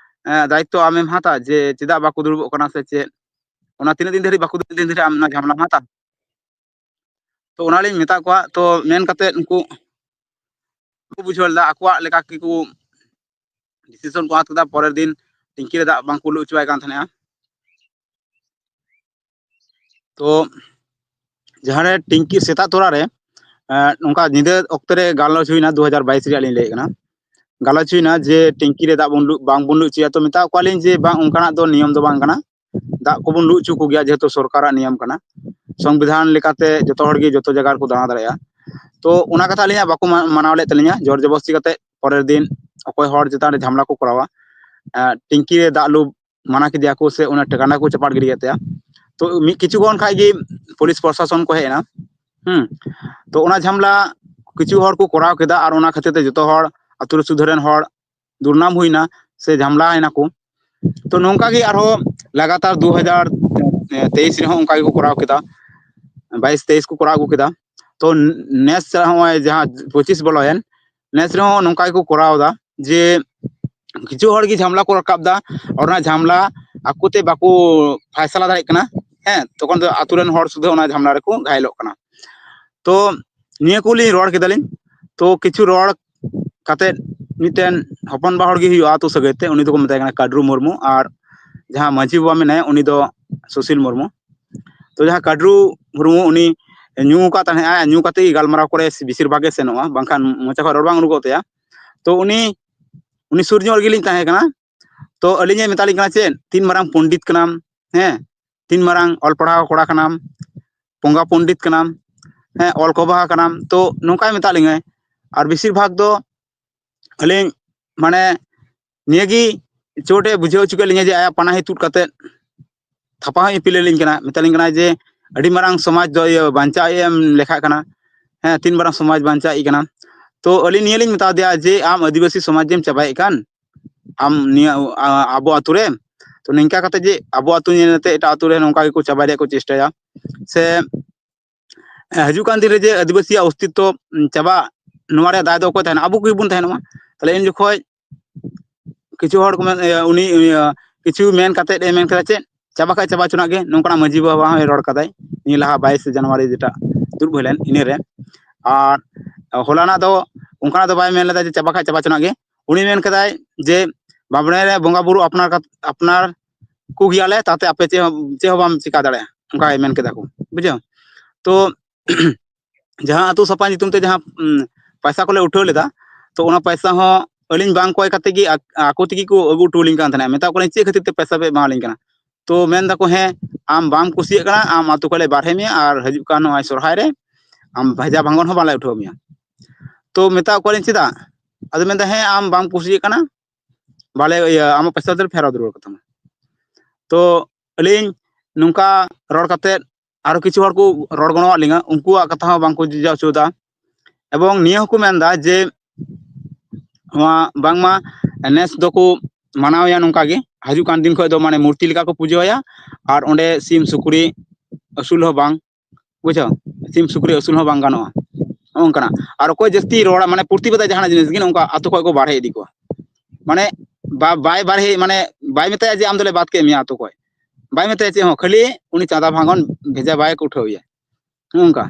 ᱮ, ᱫᱟᱭᱤᱛᱛᱚ ᱟᱢᱮᱢ ᱦᱟᱛᱟ ᱡᱮ ᱪᱮᱫᱟᱜ ᱵᱟᱠᱚ ᱫᱩᱲᱩᱵᱚᱜ ᱠᱟᱱᱟ ᱥᱮ ᱪᱮᱫ? ᱚᱱᱟ ᱛᱤᱱᱟᱹᱜ ᱫᱤᱱ ᱫᱷᱟᱹᱨᱤᱡ ᱵᱟᱠᱚ ᱫᱩᱲᱩᱵ, ᱫᱤᱱ ᱫᱷᱟᱹᱨᱤᱡ ᱟᱢ ᱚᱱᱟ ᱡᱷᱟᱢᱞᱟᱢ ᱦᱟᱛᱟ? ᱛᱚ ᱚᱱᱟᱞᱤᱧ ᱢᱮᱛᱟ ᱠᱚᱣᱟ᱾ ᱛᱚ ᱢᱮᱱ ᱠᱟᱛᱮᱫ ᱩᱱᱠᱩ ᱵᱟᱠᱚ ᱵᱩᱡᱷᱟᱹᱣ ᱞᱮᱫᱟ, ᱟᱠᱚᱣᱟᱜ ᱞᱮᱠᱟ ᱜᱮᱠᱚ ᱰᱤᱥᱤᱥᱚᱱ ᱠᱚ ᱦᱟᱛᱟᱣ ᱠᱮᱫᱟ᱾ ᱯᱚᱨᱮᱨ ᱫᱤᱱ ᱴᱤᱝᱠᱤ ᱨᱮ ᱫᱟᱜ ᱵᱟᱝᱠᱚ ᱞᱩ ᱦᱚᱪᱚᱣᱟᱭ ᱠᱟᱱ ᱛᱟᱦᱮᱸᱱᱟ᱾ ᱛᱚ ᱡᱟᱦᱟᱸᱨᱮ ᱴᱤᱝᱠᱤ ᱥᱮᱛᱟᱜ ᱛᱚᱨᱟ ᱨᱮ, ᱮᱸ, ᱱᱚᱝᱠᱟ ᱧᱤᱫᱟᱹ ᱚᱠᱛᱮ ᱨᱮ ᱜᱟᱞᱚᱪ ᱦᱩᱭᱱᱟ, ᱫᱩ ᱦᱟᱡᱟᱨ ᱵᱟᱭᱤᱥ ᱨᱮᱭᱟᱜ ᱞᱤᱧ ᱞᱟᱹᱭᱮᱫ ᱠᱟᱱᱟ, ᱜᱟᱞᱚᱪ ᱦᱩᱭᱱᱟ ᱡᱮ ᱴᱤᱝᱠᱤ ᱨᱮ ᱫᱟᱜ ᱵᱚᱱ ᱞᱩ, ᱵᱟᱝᱵᱚᱱ ᱞᱩ ᱦᱚᱪᱚᱭᱟ᱾ ᱛᱚ ᱢᱮᱛᱟᱣ ᱠᱚᱣᱟᱞᱤᱧ ᱡᱮ ᱵᱟᱝ, ᱚᱱᱠᱟᱱᱟᱜ ᱫᱚ ᱱᱤᱭᱚᱢ ᱫᱚ ᱵᱟᱝ ᱠᱟᱱᱟ, ᱫᱟᱜ ᱠᱚᱵᱚᱱ ᱞᱩ ᱦᱚᱪᱚ ᱠᱚᱜᱮᱭᱟ, ᱡᱮᱦᱮᱛᱩ ᱥᱚᱨᱠᱟᱨᱟᱜ ᱱᱤᱭᱚᱢ ᱠᱟᱱᱟ, ᱥᱚᱝᱵᱤᱫᱷᱟᱱ ᱞᱮᱠᱟᱛᱮ ᱡᱚᱛᱚ ᱦᱚᱲ ᱜᱮ ᱡᱚᱛᱚ ᱡᱟᱭᱜᱟ ᱨᱮᱠᱚ ᱫᱟᱬᱟ ᱫᱟᱲᱮᱭᱟᱜᱼᱟ᱾ ᱛᱚ ᱚᱱᱟ ᱠᱟᱛᱷᱟ ᱟᱹᱞᱤᱧᱟᱜ ᱵᱟᱠᱚ ᱢᱟ-, ᱢᱟᱱᱟᱣ ᱞᱮᱫ ᱛᱟᱹᱞᱤᱧᱟ, ᱡᱳᱨ ᱡᱚᱵᱚᱥᱛᱤ ᱠᱟᱛᱮ ᱯᱚᱨᱮᱨ ᱫᱤᱱ ᱚᱠᱚᱭ ᱦᱚᱲ ᱪᱮᱛᱟᱱ ᱨᱮ ᱡᱷᱟᱢᱞᱟ ᱠᱚ ᱠᱚᱨᱟᱣᱟ, ᱮᱸ, ᱴᱤᱝᱠᱤ ᱨᱮ ᱫᱟᱜ ᱞᱩ ᱢᱟᱱᱟ ᱠᱮᱫᱮᱭᱟ ᱠᱚ ᱥᱮ ᱚᱱᱟ ᱴᱟᱠᱟᱱᱟ ᱠᱚ ᱪᱟᱯᱟᱫ ᱜᱤᱰᱤ ᱠᱮᱫ ᱛᱟᱭᱟ᱾ ᱛᱚ ᱢᱤᱫ ᱠᱤᱪᱷᱩ ᱠᱷᱚᱱ ᱠᱷᱟᱡ ᱜᱮ ᱯᱩᱞᱤᱥ ᱯᱨᱚᱥᱟᱥᱚᱱ ᱠᱚ ᱦᱮᱡ ᱮᱱᱟ᱾ ᱦᱩᱸ᱾ ᱛᱚ ᱚᱱᱟ ᱡᱷᱟᱢᱞᱟ ᱠᱤᱪᱷᱩ ᱦᱚᱲ ᱠᱚ ᱠᱚᱨᱟᱣ ᱠᱮᱫᱟ, ᱟᱨ ᱚᱱᱟ ᱠᱷᱟᱹᱛᱤᱨ ᱛᱮ ᱡᱚᱛᱚ ᱦᱚᱲ, ᱟᱹᱛᱩ ᱨᱮ ᱥᱩᱫᱷᱟᱹ ᱨᱮᱱ ᱦᱚᱲ ᱫᱩᱨᱱᱟᱢ ᱦᱩᱭᱱᱟ ᱥᱮ ᱡᱷᱟᱢᱞᱟ ᱮᱱᱟ ᱠᱚ᱾ ᱛᱚ ᱱᱚᱝᱠᱟ ᱜᱮ ᱟᱨᱦᱚᱸ ᱞᱟᱜᱟᱛᱟᱨ ᱫᱩ ᱦᱟᱡᱟᱨ ᱛᱮᱭᱤᱥ ᱨᱮᱦᱚᱸ ᱚᱱᱠᱟ ᱜᱮᱠᱚ ᱠᱚᱨᱟᱣ ᱠᱮᱫᱟ, ᱵᱟᱭᱤᱥ ᱛᱮᱭᱤᱥ ᱠᱚ ᱠᱚᱨᱟᱣ ᱟᱹᱜᱩ ᱠᱮᱫᱟ᱾ ᱛᱚ ᱱᱮᱥ ᱱᱚᱜᱼᱚᱭ ᱡᱟᱦᱟᱸ ᱯᱚᱸᱪᱤᱥ ᱵᱚᱞᱚᱭᱮᱱ, ᱱᱮᱥ ᱨᱮᱦᱚᱸ ᱱᱚᱝᱠᱟ ᱜᱮᱠᱚ ᱠᱚᱨᱟᱣ ᱮᱫᱟ ᱡᱮ ᱠᱤᱪᱷᱩ ᱦᱚᱲ ᱜᱮ ᱡᱷᱟᱢᱞᱟ ᱠᱚ ᱨᱟᱠᱟᱵ ᱮᱫᱟ, ᱟᱨ ᱚᱱᱟ ᱡᱷᱟᱢᱞᱟ ᱟᱠᱚ ᱛᱮ ᱵᱟᱠᱚ ᱯᱷᱟᱭᱥᱟᱞᱟ ᱫᱟᱲᱮᱭᱟᱜ ᱠᱟᱱᱟ᱾ ᱦᱮᱸ, ᱛᱚᱠᱷᱚᱱ ᱫᱚ ᱟᱛᱳ ᱨᱮᱱ ᱦᱚᱲ ᱥᱩᱫᱷᱟᱹ ᱚᱱᱟ ᱡᱷᱟᱢᱞᱟ ᱨᱮᱠᱚ ᱜᱷᱟᱭᱮᱞᱚᱜ ᱠᱟᱱᱟ᱾ ᱛᱚ ᱱᱤᱭᱟᱹ ᱠᱚᱞᱤᱧ ᱨᱚᱲ ᱠᱮᱫᱟᱞᱤᱧ᱾ ᱛᱚ ᱠᱤᱪᱷᱩ ᱨᱚᱲ ᱠᱟᱛᱮᱫ ᱢᱤᱫᱴᱮᱱ ᱦᱚᱯᱚᱱᱵᱟ ᱦᱚᱲ ᱜᱮ ᱦᱩᱭᱩᱜᱼᱟ ᱟᱹᱛᱩ ᱥᱟᱹᱜᱟᱹᱭ ᱛᱮ, ᱩᱱᱤ ᱫᱚᱠᱚ ᱢᱮᱛᱟᱭ ᱠᱟᱱᱟ ᱠᱟᱰᱨᱩ ᱢᱩᱨᱢᱩ, ᱟᱨ ᱡᱟᱦᱟᱸ ᱢᱟᱹᱡᱷᱤ ᱵᱟᱵᱟ ᱢᱮᱱᱟᱭᱟ ᱩᱱᱤ ᱫᱚ ᱥᱩᱥᱤᱞ ᱢᱩᱨᱢᱩ᱾ ᱛᱚ ᱡᱟᱦᱟᱸ ᱠᱟᱰᱨᱩ ᱢᱩᱨᱢᱩ, ᱩᱱᱤ ᱧᱩ ᱟᱠᱟᱫ ᱛᱟᱦᱮᱸᱜᱼᱟᱭ, ᱧᱩ ᱠᱟᱛᱮ ᱜᱮ ᱜᱟᱞᱢᱟᱨᱟᱣ ᱠᱚᱨᱮ ᱵᱮᱥᱤᱨ ᱵᱷᱟᱜᱽ ᱜᱮ ᱥᱮᱱᱚᱜᱼᱟ, ᱵᱟᱝᱠᱷᱟᱱ ᱢᱚᱪᱟ ᱠᱷᱚᱱ ᱨᱚᱲ ᱵᱟᱝ ᱩᱰᱩᱠᱚᱜ ᱛᱟᱭᱟ᱾ ᱛᱚ ᱩᱱᱤ, ᱩᱱᱤ ᱥᱩᱨ ᱧᱚᱜ ᱨᱮᱜᱮᱞᱤᱧ ᱛᱟᱦᱮᱸ ᱠᱟᱱᱟ᱾ ᱛᱚ ᱟᱹᱞᱤᱧᱮ ᱢᱮᱛᱟᱞᱤᱧ ᱠᱟᱱᱟ, "ᱪᱮᱫ ᱛᱤᱱ ᱢᱟᱨᱟᱝ ᱯᱚᱱᱰᱤᱛ ᱠᱟᱱᱟᱢ? ᱦᱮᱸ, ᱛᱤᱱ ᱢᱟᱨᱟᱝ ᱚᱞ ᱯᱟᱲᱦᱟᱣ ᱠᱚᱲᱟ ᱠᱟᱱᱟᱢ, ᱯᱚᱝᱜᱟ ᱯᱚᱱᱰᱤᱛ ᱠᱟᱱᱟᱢ, ᱦᱮᱸ, ᱚᱞ ᱠᱚ ᱵᱟᱦᱟ ᱠᱟᱱᱟᱢ?" ᱛᱚ ᱱᱚᱝᱠᱟᱭ ᱢᱮᱛᱟᱜ ᱞᱤᱧᱟᱹᱭ᱾ ᱟᱨ ᱵᱮᱥᱤᱨ ᱵᱷᱟᱜᱽ ᱫᱚ ᱟᱹᱞᱤᱧ ᱢᱟᱱᱮ ᱱᱤᱭᱟᱹᱜᱮ ᱪᱳᱴ ᱮ ᱵᱩᱡᱷᱟᱹᱣ ᱦᱚᱪᱚ ᱠᱮᱫ ᱞᱤᱧᱟ ᱡᱮ ᱟᱭᱟᱜ ᱯᱟᱱᱟᱦᱤ ᱛᱩᱫ ᱠᱟᱛᱮᱫ ᱛᱷᱟᱯᱟ ᱦᱚᱸᱭ ᱤᱯᱤᱞ ᱟᱹᱞᱤᱧ ᱠᱟᱱᱟ, ᱢᱮᱛᱟᱞᱤᱧ ᱠᱟᱱᱟᱭ ᱡᱮ ᱟᱹᱰᱤ ᱢᱟᱨᱟᱝ ᱥᱚᱢᱟᱡᱽ ᱫᱚ ᱤᱭᱟᱹ ᱵᱟᱧᱪᱟᱣ ᱮᱢ ᱞᱮᱠᱷᱟᱜ ᱠᱟᱱᱟ᱾ ᱦᱮᱸ, ᱛᱤᱱ ᱢᱟᱨᱟᱝ ᱥᱚᱢᱟᱡᱽ ᱵᱟᱧᱪᱟᱣ ᱤᱫᱤ ᱠᱟᱱᱟ᱾ ᱛᱚ ᱟᱹᱞᱤᱧ ᱱᱤᱭᱟᱹ ᱞᱤᱧ ᱢᱮᱛᱟ ᱫᱮᱭᱟ ᱡᱮ, "ᱟᱢ ᱟᱹᱫᱤᱵᱟᱹᱥᱤ ᱥᱚᱢᱟᱡᱽ ᱡᱮᱢ ᱪᱟᱵᱟᱭᱮᱫ ᱠᱟᱱ, ᱟᱢ ᱱᱤᱭᱟᱹ, ᱟ-, ᱟᱵᱚ ᱟᱛᱳ ᱨᱮ, ᱛᱚ ᱱᱤᱝᱠᱟ ᱠᱟᱛᱮ ᱡᱮ ᱟᱵᱚ ᱟᱛᱳ ᱧᱮᱞ ᱛᱮ ᱮᱴᱟᱜ ᱟᱛᱳ ᱨᱮ ᱱᱚᱝᱠᱟ ᱜᱮᱠᱚ ᱪᱟᱵᱟᱭ ᱨᱮᱭᱟᱜ ᱠᱚ ᱪᱮᱥᱴᱟᱭᱟ ᱥᱮ ᱦᱤᱡᱩᱜ ᱠᱟᱱ ᱫᱤᱱ ᱨᱮ ᱡᱮ ᱟᱹᱫᱤᱵᱟᱹᱥᱤᱭᱟᱜ ᱚᱥᱛᱤᱛᱛᱚ ᱪᱟᱵᱟᱜ, ᱱᱚᱣᱟ ᱨᱮᱭᱟᱜ ᱫᱟᱭ ᱫᱚ ᱚᱠᱚᱭ ᱛᱟᱦᱮᱱᱟ? ᱟᱵᱚ ᱠᱚᱜᱮ ᱵᱚᱱ ᱛᱟᱦᱮᱱᱚᱜᱼᱟ᱾ ᱛᱟᱦᱞᱮ ᱤᱧ ᱡᱚᱠᱷᱚᱡ ᱠᱤᱪᱷᱩ ᱦᱚᱲ ᱠᱚ ᱢᱮᱱ, ᱤᱭᱟᱹ, ᱩᱱᱤ, ᱤᱭᱟᱹ, ᱠᱤᱪᱷᱩ ᱢᱮᱱ ᱠᱟᱛᱮᱫ ᱮ ᱢᱮᱱ ᱠᱮᱫᱟ ᱪᱮᱫ, "ᱪᱟᱵᱟ ᱠᱷᱟᱡ ᱪᱟᱵᱟ ᱦᱚᱪᱚᱱᱟᱜ ᱜᱮ", ᱱᱚᱝᱠᱟᱱᱟᱜ ᱢᱟᱹᱡᱷᱤ ᱵᱟᱵᱟ ᱦᱚᱸᱭ ᱨᱚᱲ ᱠᱟᱫᱟᱭ ᱱᱤᱭᱟᱹ ᱞᱟᱦᱟ ᱵᱟᱭᱤᱥᱮ ᱡᱟᱱᱩᱣᱟᱨᱤ ᱡᱮᱴᱟ ᱫᱩᱲᱩᱵ ᱦᱩᱭ ᱞᱮᱱ ᱤᱱᱟᱹᱨᱮ᱾ ᱟᱨ ᱦᱚᱞᱟᱱᱟᱜ ᱫᱚ ᱚᱱᱠᱟᱱᱟᱜ ᱫᱚ ᱵᱟᱭ ᱢᱮᱱ ᱞᱮᱫᱟ ᱡᱮ ᱪᱟᱵᱟ ᱠᱷᱟᱡ ᱪᱟᱵᱟ ᱦᱚᱪᱚᱱᱟᱜ ᱜᱮ᱾ ᱩᱱᱤ ᱢᱮᱱ ᱠᱮᱫᱟᱭ ᱡᱮ, "ᱵᱟᱸᱵᱽᱲᱮ ᱨᱮ ᱵᱚᱸᱜᱟ ᱵᱩᱨᱩ ᱟᱯᱱᱟᱨ ᱠᱟᱛ-, ᱟᱯᱱᱟᱨ ᱠᱚ ᱜᱮᱭᱟᱞᱮ, ᱛᱟᱛᱮ ᱟᱯᱮ ᱪᱮᱫ ᱦᱚᱸ, ᱪᱮᱫ ᱦᱚᱸ ᱵᱟᱢ ᱪᱤᱠᱟ ᱫᱟᱲᱮᱭᱟᱜᱼᱟ", ᱚᱱᱠᱟᱭ ᱢᱮᱱ ᱠᱮᱫᱟ ᱠᱚ, ᱵᱩᱡᱷᱟᱹᱣ᱾ ᱛᱚ ᱡᱟᱦᱟᱸ ᱟᱹᱛᱩ ᱥᱟᱯᱷᱟ ᱧᱩᱛᱩᱢ ᱛᱮ ᱡᱟᱦᱟᱸ, ᱩᱢ, ᱯᱚᱭᱥᱟ ᱠᱚᱞᱮ ᱩᱴᱷᱟᱹᱣ ᱞᱮᱫᱟ, ᱛᱚ ᱚᱱᱟ ᱯᱚᱭᱥᱟ ᱦᱚᱸ ᱟᱹᱞᱤᱧ ᱵᱟᱝ ᱠᱚᱭ ᱠᱟᱛᱮ ᱜᱮ ᱟᱠ-, ᱟᱠᱚ ᱛᱮᱜᱮ ᱠᱚ ᱟᱹᱜᱩ ᱦᱚᱴᱚ ᱟᱹᱞᱤᱧ ᱠᱟᱱ ᱛᱟᱦᱮᱱᱟ᱾ ᱢᱮᱛᱟ ᱠᱚ ᱠᱟᱹᱱᱟᱹᱧ, "ᱪᱮᱫ ᱠᱷᱟᱹᱛᱤᱨ ᱛᱮ ᱯᱚᱭᱥᱟ ᱯᱮ ᱮᱢᱟᱣᱟᱞᱤᱧ ᱠᱟᱱᱟ?" ᱛᱚ ᱢᱮᱱ ᱫᱟᱠᱚ, "ᱦᱮᱸ, ᱟᱢ ᱵᱟᱢ ᱠᱩᱥᱤᱭᱟᱜ ᱠᱟᱱᱟ, ᱟᱢ ᱟᱹᱛᱩ ᱠᱷᱚᱱ ᱞᱮ ᱵᱟᱨᱦᱮ ᱢᱮᱭᱟ, ᱟᱨ ᱦᱤᱡᱩᱜ ᱠᱟᱱ ᱱᱚᱜᱼᱚᱭ ᱥᱚᱨᱦᱟᱭ ᱨᱮ ᱟᱢ ᱵᱷᱮᱡᱟ ᱵᱷᱟᱸᱜᱚᱱ ᱦᱚᱸ ᱵᱟᱞᱮ ᱩᱴᱷᱟᱹᱣ ᱢᱮᱭᱟ᱾" ᱛᱚ ᱢᱮᱛᱟ ᱠᱚᱣᱟᱞᱤᱧ, "ᱪᱮᱫᱟᱜ?" ᱟᱫᱚ ᱢᱮᱱᱫᱟ, "ᱦᱮᱸ, ᱟᱢ ᱵᱟᱢ ᱠᱩᱥᱤᱭᱟᱜ ᱠᱟᱱᱟ, ᱵᱟᱞᱮ, ᱤᱭᱟᱹ, ᱟᱢᱟᱜ ᱯᱚᱭᱥᱟ ᱫᱚᱞᱮ ᱯᱷᱮᱨᱟᱣ ᱨᱩᱣᱟᱹᱲ ᱠᱟᱛᱟᱢᱟ᱾" ᱛᱚ ᱟᱹᱞᱤᱧ ᱱᱚᱝᱠᱟ ᱨᱚᱲ ᱠᱟᱛᱮᱫ ᱟᱨᱚ ᱠᱤᱪᱷᱩ ᱦᱚᱲ ᱠᱚ ᱨᱚᱲ ᱜᱚᱲᱚᱣᱟᱫ ᱞᱤᱧᱟ, ᱩᱱᱠᱩᱣᱟᱜ ᱠᱟᱛᱷᱟ ᱦᱚᱸ ᱵᱟᱝᱠᱚ ᱡᱚᱡᱟ ᱦᱚᱪᱚ ᱮᱫᱟ᱾ ᱮᱵᱚᱝ ᱱᱤᱭᱟᱹ ᱦᱚᱸᱠᱚ ᱢᱮᱱᱫᱟ ᱡᱮ ᱱᱚᱣᱟ ᱵᱟᱝᱢᱟ ᱱᱮᱥ ᱫᱚᱠᱚ ᱢᱟᱱᱟᱣᱮᱭᱟ ᱱᱚᱝᱠᱟ ᱜᱮ, ᱦᱤᱡᱩᱜ ᱠᱟᱱ ᱫᱤᱱ ᱠᱷᱚᱱ ᱫᱚ ᱢᱟᱱᱮ ᱢᱩᱨᱛᱤ ᱞᱮᱠᱟ ᱠᱚ ᱯᱩᱡᱟᱹᱣᱟᱭᱟ, ᱟᱨ ᱚᱸᱰᱮ ᱥᱤᱢ ᱥᱩᱠᱨᱤ ᱟᱹᱥᱩᱞ ᱦᱚᱸ ᱵᱟᱝ, ᱵᱩᱡᱷᱟᱹᱣ, ᱥᱤᱢ ᱥᱩᱠᱨᱤ ᱟᱹᱥᱩᱞ ᱦᱚᱸ ᱵᱟᱝ ᱜᱟᱱᱚᱜᱼᱟ, ᱱᱚᱜᱼᱚ ᱱᱚᱝᱠᱟᱱᱟᱜ᱾ ᱟᱨ ᱚᱠᱚᱭ ᱡᱟᱹᱥᱛᱤ ᱨᱚᱲᱟ, ᱢᱟᱱᱮ ᱯᱨᱚᱛᱤᱵᱟᱫᱟ ᱡᱟᱦᱟᱱᱟᱜ ᱡᱤᱱᱤᱥ ᱜᱮ, ᱱᱚᱝᱠᱟ ᱟᱛᱳ ᱠᱷᱚᱱ ᱠᱚ ᱵᱟᱨᱦᱮ ᱤᱫᱤ ᱠᱚᱣᱟ, ᱢᱟᱱᱮ ᱵᱟ-, ᱵᱟᱭ ᱵᱟᱨᱦᱮ, ᱢᱟᱱᱮ ᱵᱟᱭ ᱢᱮᱛᱟᱭᱟ ᱡᱮ ᱟᱢ ᱫᱚᱞᱮ ᱵᱟᱫ ᱠᱮᱫ ᱢᱮᱭᱟ ᱟᱛᱳ ᱠᱷᱚᱱ, ᱵᱟᱭ ᱢᱮᱛᱟᱭᱟ ᱪᱮᱫ ᱦᱚᱸ, ᱠᱷᱟᱹᱞᱤ ᱩᱱᱤ ᱪᱟᱸᱫᱟ ᱵᱷᱟᱸᱜᱚᱱ ᱵᱷᱮᱡᱟ ᱵᱟᱭ ᱠᱚ ᱩᱴᱷᱟᱹᱣ ᱮᱭᱟ, ᱱᱚᱜᱼᱚ ᱱᱚᱝᱠᱟ᱾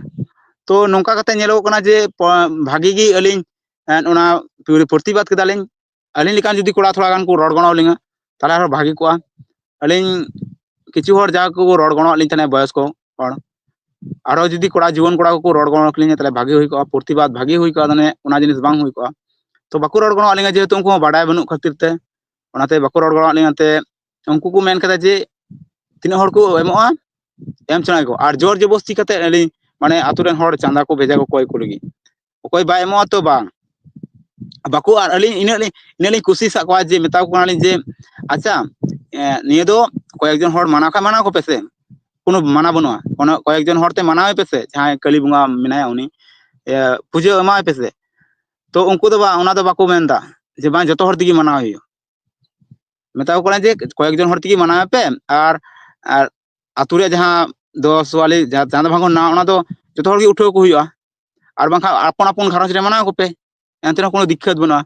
ᱛᱚ ᱱᱚᱝᱠᱟ ᱠᱟᱛᱮ ᱧᱮᱞᱚᱜ ᱠᱟᱱᱟ ᱡᱮ ᱯᱚ-, ᱵᱷᱟᱜᱤ ᱜᱮ ᱟᱹᱞᱤᱧ, ᱮᱸ, ᱚᱱᱟ ᱯᱨᱚᱛᱤᱵᱟᱫ ᱠᱮᱫᱟᱞᱤᱧ᱾ ᱟᱹᱞᱤᱧ ᱞᱮᱠᱟᱱ ᱡᱩᱫᱤ ᱠᱚᱲᱟ ᱛᱷᱚᱲᱟ ᱜᱟᱱ ᱠᱚ ᱨᱚᱲ ᱜᱚᱲᱚ ᱟᱹᱞᱤᱧᱟ, ᱛᱟᱦᱚᱞᱮ ᱟᱨᱦᱚᱸ ᱵᱷᱟᱜᱤ ᱠᱚᱜᱼᱟ᱾ ᱟᱹᱞᱤᱧ ᱠᱤᱪᱷᱩ ᱦᱚᱲ ᱡᱟᱦᱟᱸ ᱠᱚ ᱨᱚᱲ ᱜᱚᱲᱚ ᱟᱹᱞᱤᱧ ᱛᱟᱦᱮᱱᱟ, ᱵᱚᱭᱚᱥ ᱠᱚ ᱦᱚᱲ, ᱟᱨᱦᱚᱸ ᱡᱩᱫᱤ ᱠᱚᱲᱟ, ᱡᱩᱣᱟᱹᱱ ᱠᱚᱲᱟ ᱠᱚᱠᱚ ᱨᱚᱲ ᱜᱚᱲᱚ ᱟᱹᱞᱤᱧᱟ, ᱛᱟᱦᱚᱞᱮ ᱵᱷᱟᱜᱤ ᱦᱩᱭ ᱠᱚᱜᱼᱟ, ᱯᱨᱚᱛᱤᱵᱟᱫ ᱵᱷᱟᱜᱤ ᱦᱩᱭ ᱠᱚᱜᱼᱟ, ᱢᱟᱱᱮ ᱚᱱᱟ ᱡᱤᱱᱤᱥ ᱵᱟᱝ ᱦᱩᱭ ᱠᱚᱜᱼᱟ᱾ ᱛᱚ ᱵᱟᱠᱚ ᱨᱚᱲ ᱜᱚᱲᱚ ᱟᱹᱞᱤᱧᱟ, ᱡᱮᱦᱮᱛᱩ ᱩᱱᱠᱩ ᱦᱚᱸ ᱵᱟᱰᱟᱭ ᱵᱟᱹᱱᱩᱜ ᱠᱷᱟᱹᱛᱤᱨ ᱛᱮ, ᱚᱱᱟᱛᱮ ᱵᱟᱠᱚ ᱨᱚᱲ ᱜᱚᱲᱚ ᱟᱹᱞᱤᱧᱟ᱾ ᱛᱮ ᱩᱱᱠᱩ ᱠᱚ ᱢᱮᱱ ᱠᱮᱫᱟ ᱡᱮ ᱛᱤᱱᱟᱹᱜ ᱦᱚᱲ ᱠᱚ ᱮᱢᱚᱜᱼᱟ, ᱮᱢ ᱦᱚᱪᱚᱱᱟᱭ ᱠᱚ, ᱟᱨ ᱡᱳᱨ ᱡᱚᱵᱚᱥᱛᱤ ᱠᱟᱛᱮ ᱟᱹᱞᱤᱧ, ᱢᱟᱱᱮ ᱟᱛᱳ ᱨᱮᱱ ᱦᱚᱲ ᱪᱟᱸᱫᱟ ᱠᱚ ᱵᱷᱮᱡᱟ ᱠᱚ ᱠᱚᱭ ᱠᱚ ᱞᱟᱹᱜᱤᱫ᱾ ᱚᱠᱚᱭ ᱵᱟᱭ ᱮᱢᱚᱜᱼᱟ ᱛᱚ ᱵᱟᱝ᱾ ᱵᱟᱠᱚ, ᱟᱨ ᱟᱹᱞᱤᱧ ᱤᱱᱟᱹᱜ ᱞᱤᱧ, ᱤᱱᱟᱹᱜ ᱞᱤᱧ ᱠᱩᱥᱤ ᱥᱟᱜ ᱠᱚᱣᱟ ᱡᱮ ᱢᱮᱛᱟ ᱠᱚ ᱠᱟᱱᱟᱞᱤᱧ ᱡᱮ, "ᱟᱪᱪᱷᱟ, ᱮ, ᱱᱤᱭᱟᱹ ᱫᱚ ᱠᱚᱭᱮᱠ ᱡᱚᱱ ᱦᱚᱲ ᱢᱟᱱᱟᱣ ᱠᱷᱟᱱ ᱢᱟᱱᱟᱣ ᱠᱚᱯᱮ ᱥᱮ, ᱠᱳᱱᱳ ᱢᱟᱱᱟ ᱵᱟᱹᱱᱩᱜᱼᱟ, ᱠᱳᱱᱳ ᱠᱚᱭᱮᱠ ᱡᱚᱱ ᱦᱚᱲ ᱛᱮ ᱢᱟᱱᱟᱣ ᱯᱮ ᱥᱮ, ᱡᱟᱦᱟᱸᱭ ᱠᱟᱹᱞᱤ ᱵᱚᱸᱜᱟ ᱢᱮᱱᱟᱭᱟ ᱩᱱᱤ, ᱮ, ᱯᱩᱡᱟᱹ ᱮᱢᱟᱭ ᱯᱮ ᱥᱮ, ᱛᱚ ᱩᱱᱠᱩ ᱫᱚ ᱵᱟᱝ, ᱚᱱᱟ ᱫᱚ ᱵᱟᱠᱚ ᱢᱮᱱᱫᱟ ᱡᱮ ᱵᱟᱝ, ᱡᱚᱛᱚ ᱦᱚᱲ ᱛᱮᱜᱮ ᱢᱟᱱᱟᱣ ᱦᱩᱭᱩᱜᱼᱟ᱾ ᱢᱮᱛᱟ ᱠᱚ ᱠᱟᱱᱟ ᱡᱮ ᱠᱚᱭᱮᱠ ᱡᱚᱱ ᱦᱚᱲ ᱛᱮᱜᱮ ᱢᱟᱱᱟᱣ ᱯᱮ, ᱟᱨ, ᱟᱨ ᱟᱛᱳ ᱨᱮᱭᱟᱜ ᱡᱟᱦᱟᱸ ᱫᱚᱥ ᱣᱟᱞᱤ ᱡᱟᱦᱟᱸ ᱪᱟᱸᱫᱟ ᱵᱷᱟᱸᱜᱚᱱ ᱢᱮᱱᱟᱜᱼᱟ, ᱚᱱᱟ ᱫᱚ ᱡᱚᱛᱚ ᱦᱚᱲ ᱜᱮ ᱩᱴᱷᱟᱹᱣ ᱠᱚ ᱦᱩᱭᱩᱜᱼᱟ, ᱟᱨ ᱵᱟᱝᱠᱷᱟᱱ ᱟᱯᱚᱱ ᱟᱯᱚᱱ ᱜᱷᱟᱨᱚᱸᱡᱽ ᱨᱮ ᱢᱟᱱᱟᱣ ᱠᱚᱯᱮ, ᱮᱱᱛᱮ ᱨᱮᱦᱚᱸ ᱠᱳᱱᱳ ᱫᱤᱠᱠᱟᱹᱛ ᱵᱟᱹᱱᱩᱜᱼᱟ᱾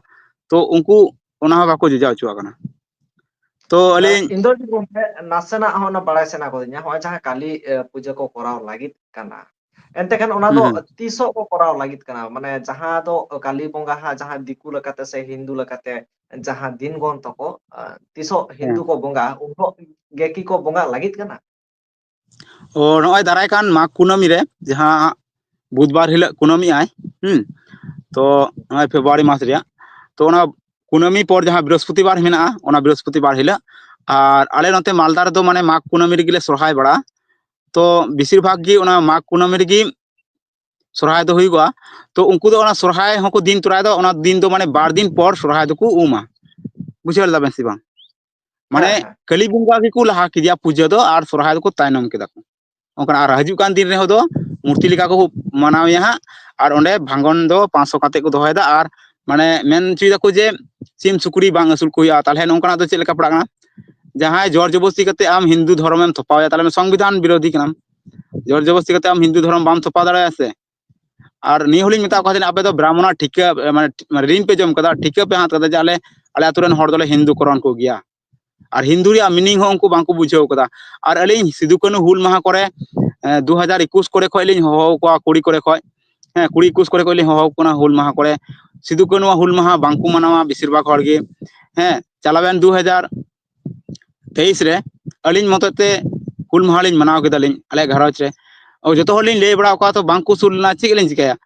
ᱛᱚ ᱩᱱᱠᱩ ᱚᱱᱟ ᱦᱚᱸ ᱵᱟᱠᱚ ᱡᱚᱡᱟ ᱦᱚᱪᱚᱣᱟᱜ ᱠᱟᱱᱟ᱾ ᱛᱚ ᱟᱹᱞᱤᱧ ᱤᱧ ᱫᱚ ᱜᱚᱢᱠᱮ ᱱᱟᱥᱮᱱᱟᱜ ᱦᱚᱸ ᱚᱱᱟ ᱵᱟᱲᱟᱭ ᱥᱟᱱᱟ ᱠᱚᱫᱤᱧᱟ, ᱱᱚᱜᱼᱚᱭ ᱡᱟᱦᱟᱸ ᱠᱟᱹᱞᱤ ᱮ, ᱯᱩᱡᱟᱹ ᱠᱚ ᱠᱚᱨᱟᱣ ᱞᱟᱹᱜᱤᱫ ᱠᱟᱱᱟ, ᱮᱱᱛᱮ ᱠᱷᱟᱱ ᱚᱱᱟ ᱫᱚ ᱦᱩᱸ, ᱦᱩᱸ᱾ ᱛᱤᱥᱚᱜ ᱠᱚ ᱠᱚᱨᱟᱣ ᱞᱟᱹᱜᱤᱫ ᱠᱟᱱᱟ? ᱢᱟᱱᱮ ᱡᱟᱦᱟᱸ ᱫᱚ ᱠᱟᱹᱞᱤ ᱵᱚᱸᱜᱟ ᱦᱟᱸᱜ ᱡᱟᱦᱟᱸ ᱫᱤᱠᱩ ᱞᱮᱠᱟᱛᱮ ᱥᱮ ᱦᱤᱱᱫᱩ ᱞᱮᱠᱟᱛᱮ ᱡᱟᱦᱟᱸ ᱫᱤᱱ ᱜᱚᱱ ᱛᱟᱠᱚ, ᱟ, ᱛᱤᱥᱚᱜ ᱦᱤᱱᱫᱩ ᱦᱮᱸ᱾ ᱠᱚ ᱵᱚᱸᱜᱟ, ᱩᱱ ᱦᱤᱞᱳᱜ ᱜᱮ ᱠᱤ ᱠᱚ ᱵᱚᱸᱜᱟ ᱞᱟᱹᱜᱤᱫ ᱠᱟᱱᱟ? ᱚ, ᱱᱚᱜᱼᱚᱭ ᱫᱟᱨᱟᱭ ᱠᱟᱱ ᱢᱟᱜᱽ ᱠᱩᱱᱟᱹᱢᱤ ᱨᱮ ᱡᱟᱦᱟᱸ ᱵᱩᱫᱷᱵᱟᱨ ᱦᱤᱞᱳᱜ ᱠᱩᱱᱟᱹᱢᱤ ᱟᱭ, ᱦᱩᱸ, ᱛᱚ ᱱᱚᱜᱼᱚᱭ ᱯᱷᱮᱵᱽᱨᱩᱣᱟᱨᱤ ᱢᱟᱥ ᱨᱮᱭᱟᱜ, ᱛᱚ ᱚᱱᱟ ᱠᱩᱱᱟᱹᱢᱤ ᱯᱚᱨ ᱡᱟᱦᱟᱸ ᱵᱨᱤᱦᱚᱥᱯᱚᱛᱤᱵᱟᱨ ᱢᱮᱱᱟᱜᱼᱟ, ᱚᱱᱟ ᱵᱨᱤᱦᱚᱥᱯᱚᱛᱤᱵᱟᱨ ᱦᱤᱞᱳᱜ᱾ ᱟᱨ ᱟᱞᱮ ᱱᱚᱛᱮ ᱢᱟᱞᱫᱟ ᱨᱮᱫᱚ ᱢᱟᱱᱮ ᱢᱟᱜᱽ ᱠᱩᱱᱟᱹᱢᱤ ᱨᱮᱜᱮ ᱞᱮ ᱥᱚᱨᱦᱟᱭ ᱵᱟᱲᱟᱜᱼᱟ᱾ ᱛᱚ ᱵᱮᱥᱤᱨ ᱵᱷᱟᱜᱽ ᱜᱮ ᱚᱱᱟ ᱢᱟᱜᱽ ᱠᱩᱱᱟᱹᱢᱤ ᱨᱮᱜᱮ ᱥᱚᱨᱦᱟᱭ ᱫᱚ ᱦᱩᱭᱩᱜᱚᱜᱼᱟ᱾ ᱛᱚ ᱩᱱᱠᱩ ᱫᱚ ᱚᱱᱟ ᱥᱚᱨᱦᱟᱭ ᱦᱚᱸᱠᱚ ᱫᱤᱱ ᱛᱚᱨᱟᱭ ᱫᱚ, ᱚᱱᱟ ᱫᱤᱱ ᱫᱚ ᱢᱟᱱᱮ ᱵᱟᱨ ᱫᱤᱱ ᱯᱚᱨ ᱥᱚᱨᱦᱟᱭ ᱫᱚᱠᱚ ᱩᱢᱟ᱾ ᱵᱩᱡᱷᱟᱹᱣ ᱞᱮᱫᱟ ᱵᱮᱱ ᱥᱮ ᱵᱟᱝ? ᱢᱟᱱᱮ ᱦᱮᱸ, ᱦᱮᱸ᱾ ᱠᱟᱹᱞᱤ ᱵᱚᱸᱜᱟ ᱜᱮᱠᱚ ᱞᱟᱦᱟ ᱠᱮᱫᱮᱭᱟ ᱯᱩᱡᱟᱹ ᱫᱚ, ᱟᱨ ᱥᱚᱨᱦᱟᱭ ᱫᱚᱠᱚ ᱛᱟᱭᱱᱚᱢ ᱠᱮᱫᱟ ᱠᱚ᱾ ᱚᱱᱠᱟᱱᱟᱜ ᱟᱨ ᱦᱤᱡᱩᱜ ᱠᱟᱱ ᱫᱤᱱ ᱨᱮᱦᱚᱸ ᱫᱚ ᱢᱩᱨᱛᱤ ᱞᱮᱠᱟ ᱠᱚ ᱢᱟᱱᱟᱣᱮᱭᱟ ᱦᱟᱸᱜ, ᱟᱨ ᱚᱸᱰᱮ ᱵᱷᱟᱸᱜᱚᱱ ᱫᱚ ᱯᱟᱸᱪᱥᱚ ᱠᱟᱛᱮ ᱠᱚ ᱫᱚᱦᱚᱭᱮᱫᱟ, ᱟᱨ ᱢᱟᱱᱮ ᱢᱮᱱ ᱦᱚᱪᱚᱭ ᱫᱟᱠᱚ ᱡᱮ ᱥᱤᱢ ᱥᱩᱠᱨᱤ ᱵᱟᱝ ᱟᱹᱥᱩᱞ ᱠᱚ ᱦᱩᱭᱩᱜᱼᱟ᱾ ᱛᱟᱦᱚᱞᱮ ᱱᱚᱝᱠᱟᱱᱟᱜ ᱫᱚ ᱪᱮᱫ ᱞᱮᱠᱟ ᱯᱟᱲᱟᱜ ᱠᱟᱱᱟ? ᱡᱟᱦᱟᱸᱭ ᱡᱳᱨ ᱡᱚᱵᱚᱥᱛᱤ ᱠᱟᱛᱮ ᱟᱢ ᱦᱤᱱᱫᱩ ᱫᱷᱚᱨᱚᱢᱮᱢ ᱛᱷᱚᱯᱟᱣᱮᱭᱟ, ᱛᱟᱦᱚᱞᱮ ᱥᱚᱝᱵᱤᱫᱷᱟᱱ ᱵᱤᱨᱳᱫᱷᱤ ᱠᱟᱱᱟᱢ᱾ ᱡᱳᱨ ᱡᱚᱵᱚᱥᱛᱤ ᱠᱟᱛᱮ ᱟᱢ ᱦᱤᱱᱫᱩ ᱫᱷᱚᱨᱚᱢ ᱵᱟᱢ ᱛᱷᱚᱯᱟᱣ ᱫᱟᱲᱮᱭᱟᱜᱼᱟ ᱥᱮ᱾ ᱟᱨ ᱱᱤᱭᱟᱹ ᱦᱚᱸᱞᱤᱧ ᱢᱮᱛᱟ ᱠᱚᱣᱟ ᱡᱮ ᱟᱯᱮ ᱫᱚ ᱵᱨᱟᱦᱢᱚᱬᱟᱜ ᱴᱷᱤᱠᱟᱹ, ᱢᱟᱱᱮ, ᱢᱟᱱᱮ ᱨᱤᱱ ᱯᱮ ᱡᱚᱢ ᱠᱟᱫᱟ, ᱴᱷᱤᱠᱟᱹ ᱯᱮ ᱦᱟᱛ ᱠᱟᱫᱟ ᱡᱮ ᱟᱞᱮ, ᱟᱞᱮ ᱟᱛᱳ ᱨᱮᱱ ᱦᱚᱲ ᱫᱚᱞᱮ ᱦᱤᱱᱫᱩ ᱠᱚᱨᱚᱱ ᱠᱚᱜᱮᱭᱟ᱾ ᱟᱨ ᱦᱤᱱᱫᱩ ᱨᱮᱭᱟᱜ meaning ᱦᱚᱸ ᱩᱱᱠᱩ ᱵᱟᱝᱠᱚ ᱵᱩᱡᱷᱟᱹᱣ ᱠᱟᱫᱟ᱾ ᱟᱨ ᱟᱹᱞᱤᱧ ᱥᱤᱫᱩ ᱠᱟᱹᱱᱦᱩ ᱦᱩᱞ ᱢᱟᱦᱟ ᱠᱚᱨᱮ, ᱮ, ᱫᱩ ᱦᱟᱡᱟᱨ ᱮᱠᱩᱥ ᱠᱚᱨᱮ ᱠᱷᱚᱡ ᱞᱤᱧ ᱦᱚᱦᱚ ᱟᱠᱚᱣᱟ, ᱠᱩᱲᱤ ᱠᱚᱨᱮ ᱠᱷᱚᱡ, ᱦᱮᱸ, ᱠᱩᱲᱤ ᱮᱠᱩᱥ ᱠᱚᱨᱮ ᱠᱷᱚᱡ ᱞᱤᱧ ᱦᱚᱦᱚ ᱟᱠᱚ ᱠᱟᱱᱟ ᱦᱩᱞ ᱢᱟᱦᱟ ᱠᱚᱨᱮ᱾ ᱥᱤᱫᱩ ᱠᱟᱹᱱᱦᱩᱣᱟᱜ ᱦᱩᱞ ᱢᱟᱦᱟ ᱵᱟᱝᱠᱚ ᱢᱟᱱᱟᱣᱟ ᱵᱮᱥᱤᱨ ᱵᱷᱟᱜᱽ ᱦᱚᱲ ᱜᱮ᱾ ᱦᱮᱸ, ᱪᱟᱞᱟᱣᱮᱱ ᱫᱩ ᱦᱟᱡᱟᱨ ᱛᱮᱭᱤᱥ ᱨᱮ ᱟᱹᱞᱤᱧ ᱢᱚᱛᱚ ᱛᱮ ᱦᱩᱞ ᱢᱟᱦᱟ ᱞᱤᱧ ᱢᱟᱱᱟᱣ ᱠᱮᱫᱟᱞᱤᱧ ᱟᱞᱮ ᱜᱷᱟᱨᱚᱸᱡᱽ ᱨᱮ᱾ ᱚ, ᱡᱚᱛᱚ ᱦᱚᱲ ᱞᱤᱧ ᱞᱟᱹᱭ ᱵᱟᱲᱟ ᱟᱠᱚᱣᱟ, ᱛᱚ ᱵᱟᱝᱠᱚ ᱥᱩᱨ ᱞᱮᱱᱟ, ᱪᱮᱫ ᱞᱤᱧ ᱪᱤᱠᱟᱹᱭᱟ?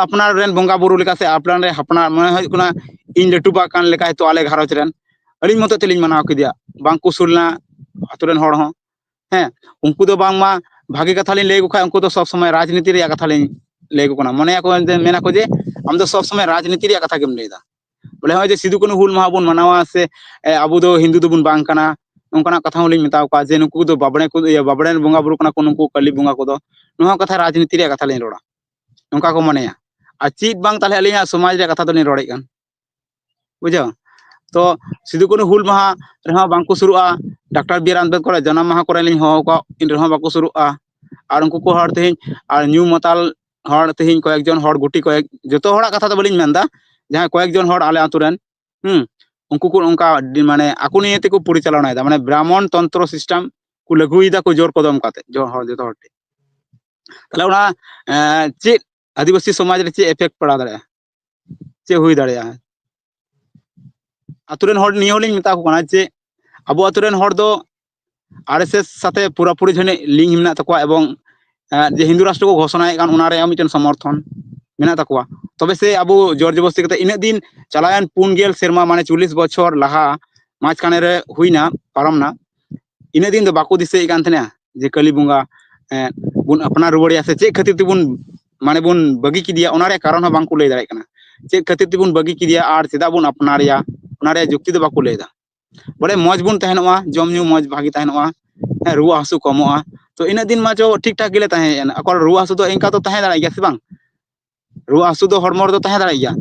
ᱟᱯᱱᱟᱨ ᱨᱮᱱ ᱵᱚᱸᱜᱟ ᱵᱩᱨᱩ ᱞᱮᱠᱟ ᱥᱮ ᱟᱯᱱᱟᱨ ᱨᱮ ᱟᱯᱱᱟᱨ ᱢᱚᱱᱮ ᱦᱩᱭᱩᱜ ᱠᱟᱱᱟ ᱤᱧ ᱞᱟᱹᱴᱩᱵᱟ ᱠᱟᱱ ᱞᱮᱠᱟ ᱦᱚᱭᱛᱳ ᱟᱞᱮ ᱜᱷᱟᱨᱚᱸᱡᱽ ᱨᱮᱱ᱾ ᱟᱹᱞᱤᱧ ᱢᱚᱛᱚ ᱛᱮᱞᱤᱧ ᱢᱟᱱᱟᱣ ᱠᱮᱫᱮᱭᱟ, ᱵᱟᱝᱠᱚ ᱥᱩᱨ ᱞᱮᱱᱟ ᱟᱛᱳ ᱨᱮᱱ ᱦᱚᱲ ᱦᱚᱸ᱾ ᱦᱮᱸ, ᱩᱱᱠᱩ ᱫᱚ ᱵᱟᱝᱢᱟ ᱵᱷᱟᱜᱮ ᱠᱟᱛᱷᱟ ᱞᱤᱧ ᱞᱟᱹᱭ ᱟᱠᱚ ᱠᱷᱟᱡ ᱩᱱᱠᱩ ᱫᱚ ᱥᱚᱵᱽ ᱥᱚᱢᱚᱭ ᱨᱟᱡᱽᱱᱤᱛᱤ ᱨᱮᱭᱟᱜ ᱠᱟᱛᱷᱟ ᱞᱤᱧ ᱞᱟᱹᱭ ᱟᱠᱚ ᱠᱟᱱᱟ, ᱢᱚᱱᱮᱭᱟᱠᱚ ᱡᱮ, ᱢᱮᱱᱟᱠᱚ ᱡᱮ ᱟᱢ ᱫᱚ ᱥᱚᱵᱽ ᱥᱚᱢᱚᱭ ᱨᱟᱡᱽᱱᱤᱛᱤ ᱨᱮᱭᱟᱜ ᱠᱟᱛᱷᱟ ᱜᱮᱢ ᱞᱟᱹᱭᱫᱟ᱾ ᱵᱚᱞᱮ ᱱᱚᱜᱼᱚᱭ ᱡᱮ ᱥᱤᱫᱩ ᱠᱟᱹᱱᱦᱩ ᱦᱩᱞ ᱢᱟᱦᱟ ᱵᱚᱱ ᱢᱟᱱᱟᱣᱟ ᱥᱮ, ᱮ, ᱟᱵᱚ ᱫᱚ ᱦᱤᱱᱫᱩ ᱫᱚᱵᱚᱱ ᱵᱟᱝ ᱠᱟᱱᱟ, ᱱᱚᱝᱠᱟᱱᱟᱜ ᱠᱟᱛᱷᱟ ᱦᱚᱸᱞᱤᱧ ᱢᱮᱛᱟ ᱠᱚᱣᱟ ᱡᱮ ᱱᱩᱠᱩ ᱫᱚ ᱵᱟᱵᱽᱲᱮ ᱠᱚ, ᱤᱭᱟᱹ, ᱵᱟᱵᱽᱲᱮ ᱨᱮᱱ ᱵᱚᱸᱜᱟ ᱵᱩᱨᱩ ᱠᱟᱱᱟ ᱠᱚ ᱱᱩᱠᱩ ᱠᱟᱹᱞᱤ ᱵᱚᱸᱜᱟ ᱠᱚᱫᱚ᱾ ᱱᱚᱣᱟ ᱠᱟᱛᱷᱟ ᱨᱟᱡᱽᱱᱤᱛᱤ ᱨᱮᱭᱟᱜ ᱠᱟᱛᱷᱟ ᱞᱤᱧ ᱨᱚᱲᱟ, ᱱᱚᱝᱠᱟ ᱠᱚ ᱢᱚᱱᱮᱭᱟ᱾ ᱟᱨ ᱪᱮᱫ ᱵᱟᱝ ᱛᱟᱦᱚᱞᱮ ᱟᱹᱞᱤᱧᱟᱜ ᱥᱚᱢᱟᱡᱽ ᱨᱮᱭᱟᱜ ᱠᱟᱛᱷᱟ ᱫᱚᱞᱤᱧ ᱨᱚᱲᱮᱫ ᱠᱟᱱ, ᱵᱩᱡᱷᱟᱹᱣ? ᱛᱚ ᱥᱤᱫᱩ ᱠᱟᱹᱱᱦᱩ ᱦᱩᱞ ᱢᱟᱦᱟ ᱨᱮᱦᱚᱸ ᱵᱟᱝᱠᱚ ᱥᱩᱨᱩᱜᱼᱟ᱾ ᱰᱟᱠᱛᱟᱨ ᱵᱤ ᱟᱨ ᱟᱢᱵᱮᱫᱠᱚᱨ ᱡᱟᱱᱟᱢ ᱢᱟᱦᱟ ᱠᱚᱨᱮ ᱞᱤᱧ ᱦᱚᱦᱚ ᱠᱚᱣᱟ, ᱤᱱ ᱨᱮᱦᱚᱸ ᱵᱟᱠᱚ ᱥᱩᱨᱩᱜᱼᱟ᱾ ᱟᱨ ᱩᱱᱠᱩ ᱠᱚ ᱦᱚᱲ ᱛᱮᱦᱮᱧ, ᱟᱨ ᱧᱩ ᱢᱟᱛᱟᱞ ᱦᱚᱲ ᱛᱮᱦᱮᱧ ᱠᱚᱭᱮᱠ ᱡᱚᱱ ᱦᱚᱲ ᱜᱩᱴᱤ, ᱠᱚᱭᱮᱠ, ᱡᱚᱛᱚ ᱦᱚᱲᱟᱜ ᱠᱟᱛᱷᱟ ᱫᱚ ᱵᱟᱹᱞᱤᱧ ᱢᱮᱱᱫᱟ, ᱡᱟᱦᱟᱸᱭ ᱠᱚᱭᱮᱠ ᱡᱚᱱ ᱦᱚᱲ ᱟᱞᱮ ᱟᱛᱳ ᱨᱮᱱ, ᱦᱩᱸ, ᱩᱱᱠᱩ ᱠᱚ ᱚᱱᱠᱟ ᱟᱹᱰᱤ, ᱢᱟᱱᱮ, ᱟᱠᱚ ᱱᱤᱭᱮ ᱛᱮᱠᱚ ᱯᱚᱨᱤᱪᱟᱞᱚᱱᱟᱭᱮᱫᱟ, ᱢᱟᱱᱮ ᱵᱨᱟᱦᱢᱚᱱ ᱛᱚᱱᱛᱨᱚ system ᱠᱚ ᱞᱟᱹᱜᱩᱭᱮᱫᱟ ᱠᱚ ᱡᱳᱨ ᱠᱚᱫᱚᱢ ᱠᱟᱛᱮ, ᱡᱚ-, ᱦᱚᱲ, ᱡᱚᱛᱚ ᱦᱚᱲ ᱴᱷᱮᱱ᱾ ᱛᱟᱦᱞᱮ ᱚᱱᱟ, ᱮᱸ, ᱪᱮᱫ ᱟᱹᱫᱤᱵᱟᱹᱥᱤ ᱥᱚᱢᱟᱡᱽ ᱨᱮ ᱪᱮᱫ effect ᱯᱟᱲᱟᱣ ᱫᱟᱲᱮᱭᱟᱜᱼᱟ, ᱪᱮᱫ ᱦᱩᱭ ᱫᱟᱲᱮᱭᱟᱜᱼᱟ? ᱟᱛᱳ ᱨᱮᱱ ᱦᱚᱲ ᱱᱤᱭᱟᱹ ᱦᱚᱸᱞᱤᱧ ᱢᱮᱛᱟ ᱠᱚ ᱠᱟᱱᱟ ᱡᱮ ᱟᱵᱚ ᱟᱛᱳ ᱨᱮᱱ ᱦᱚᱲ ᱫᱚ ᱟᱨ ᱮᱥ ᱮᱥ ᱥᱟᱛᱮ ᱯᱩᱨᱟᱹᱯᱩᱨᱤ ᱡᱟᱹᱱᱤᱡ link ᱢᱮᱱᱟᱜ ᱛᱟᱠᱚᱣᱟ, ᱮᱵᱚᱝ, ᱮᱸ, ᱡᱮ ᱦᱤᱱᱫᱩ ᱨᱟᱥᱴᱨᱚ ᱠᱚ ᱜᱷᱳᱥᱚᱱᱟᱭᱮᱫ ᱠᱟᱱ, ᱚᱱᱟ ᱨᱮᱭᱟᱜ ᱢᱤᱫᱴᱮᱱ ᱥᱚᱢᱚᱨᱛᱷᱚᱱ ᱢᱮᱱᱟᱜ ᱛᱟᱠᱚᱣᱟ᱾ ᱛᱚᱵᱮ ᱥᱮ ᱟᱵᱚ ᱡᱳᱨ ᱡᱚᱵᱚᱥᱛᱤ ᱠᱟᱛᱮ ᱤᱱᱟᱹᱜ ᱫᱤᱱ, ᱪᱟᱞᱟᱣᱮᱱ ᱯᱩᱱ ᱜᱮᱞ ᱥᱮᱨᱢᱟ, ᱢᱟᱱᱮ ᱪᱚᱞᱞᱤᱥ ᱵᱚᱪᱷᱚᱨ ᱞᱟᱦᱟ ᱢᱟᱡᱷᱠᱷᱟᱱᱮ ᱨᱮ ᱦᱩᱭᱱᱟ, ᱯᱟᱨᱚᱢᱱᱟ, ᱤᱱᱟᱹᱜ ᱫᱤᱱ ᱫᱚ ᱵᱟᱠᱚ ᱫᱤᱥᱟᱹᱭᱮᱫ ᱠᱟᱱ ᱛᱟᱦᱮᱱᱟ ᱡᱮ ᱠᱟᱹᱞᱤ ᱵᱚᱸᱜᱟ, ᱮᱸ, ᱵᱚᱱ ᱟᱯᱱᱟᱨ ᱨᱩᱣᱟᱹᱲᱮᱭᱟ ᱥᱮ ᱪᱮᱫ ᱠᱷᱟᱹᱛᱤᱨ ᱛᱮᱵᱚᱱ, ᱢᱟᱱᱮ, ᱵᱚᱱ ᱵᱟᱹᱜᱤ ᱠᱮᱫᱮᱭᱟ, ᱚᱱᱟ ᱨᱮᱭᱟᱜ ᱠᱟᱨᱚᱱ ᱦᱚᱸ ᱵᱟᱝᱠᱚ ᱞᱟᱹᱭ ᱫᱟᱲᱮᱭᱟᱜ ᱠᱟᱱᱟ᱾ ᱪᱮᱫ ᱠᱷᱟᱹᱛᱤᱨ ᱛᱮᱵᱚᱱ ᱵᱟᱹᱜᱤ ᱠᱮᱫᱮᱭᱟ ᱟᱨ ᱪᱮᱫᱟᱜ ᱵᱚᱱ ᱟᱯᱱᱟᱨᱮᱭᱟ, ᱚᱱᱟ ᱨᱮᱭᱟᱜ ᱡᱩᱠᱛᱤ ᱫᱚ ᱵᱟᱠᱚ ᱞᱟᱹᱭ ᱮᱫᱟ᱾ ᱵᱚᱞᱮ, ᱢᱚᱡᱽ ᱵᱚᱱ ᱛᱟᱦᱮᱱᱚᱜᱼᱟ, ᱡᱚᱢ ᱧᱩ ᱢᱚᱡᱽ ᱵᱷᱟᱜᱮ ᱛᱟᱦᱮᱱᱚᱜᱼᱟ, ᱦᱮᱸ, ᱨᱩᱣᱟᱹ ᱦᱟᱹᱥᱩ ᱠᱚᱢᱚᱜᱼᱟ᱾ ᱛᱚ, ᱤᱱᱟᱹᱜ ᱫᱤᱱ ᱢᱟ ᱪᱚ ᱴᱷᱤᱠ ᱴᱷᱟᱠ ᱜᱮᱞᱮ ᱛᱟᱦᱮᱸᱭᱮᱱᱟ᱾ ᱟᱠᱚ ᱨᱩᱣᱟᱹ ᱦᱟᱹᱥᱩ ᱫᱚ ᱤᱱᱠᱟ ᱫᱚ ᱛᱟᱦᱮᱸ ᱫᱟᱲᱮᱭᱟᱜ ᱜᱮᱭᱟ ᱥᱮ ᱵᱟᱝ? ᱨᱩᱣᱟᱹ ᱦᱟᱹᱥᱩ ᱫᱚ ᱦᱚᱲᱢᱚ ᱨᱮᱫᱚ ᱛᱟᱦᱮᱸ ᱫᱟᱲᱮᱭᱟᱜ ᱜᱮᱭᱟ᱾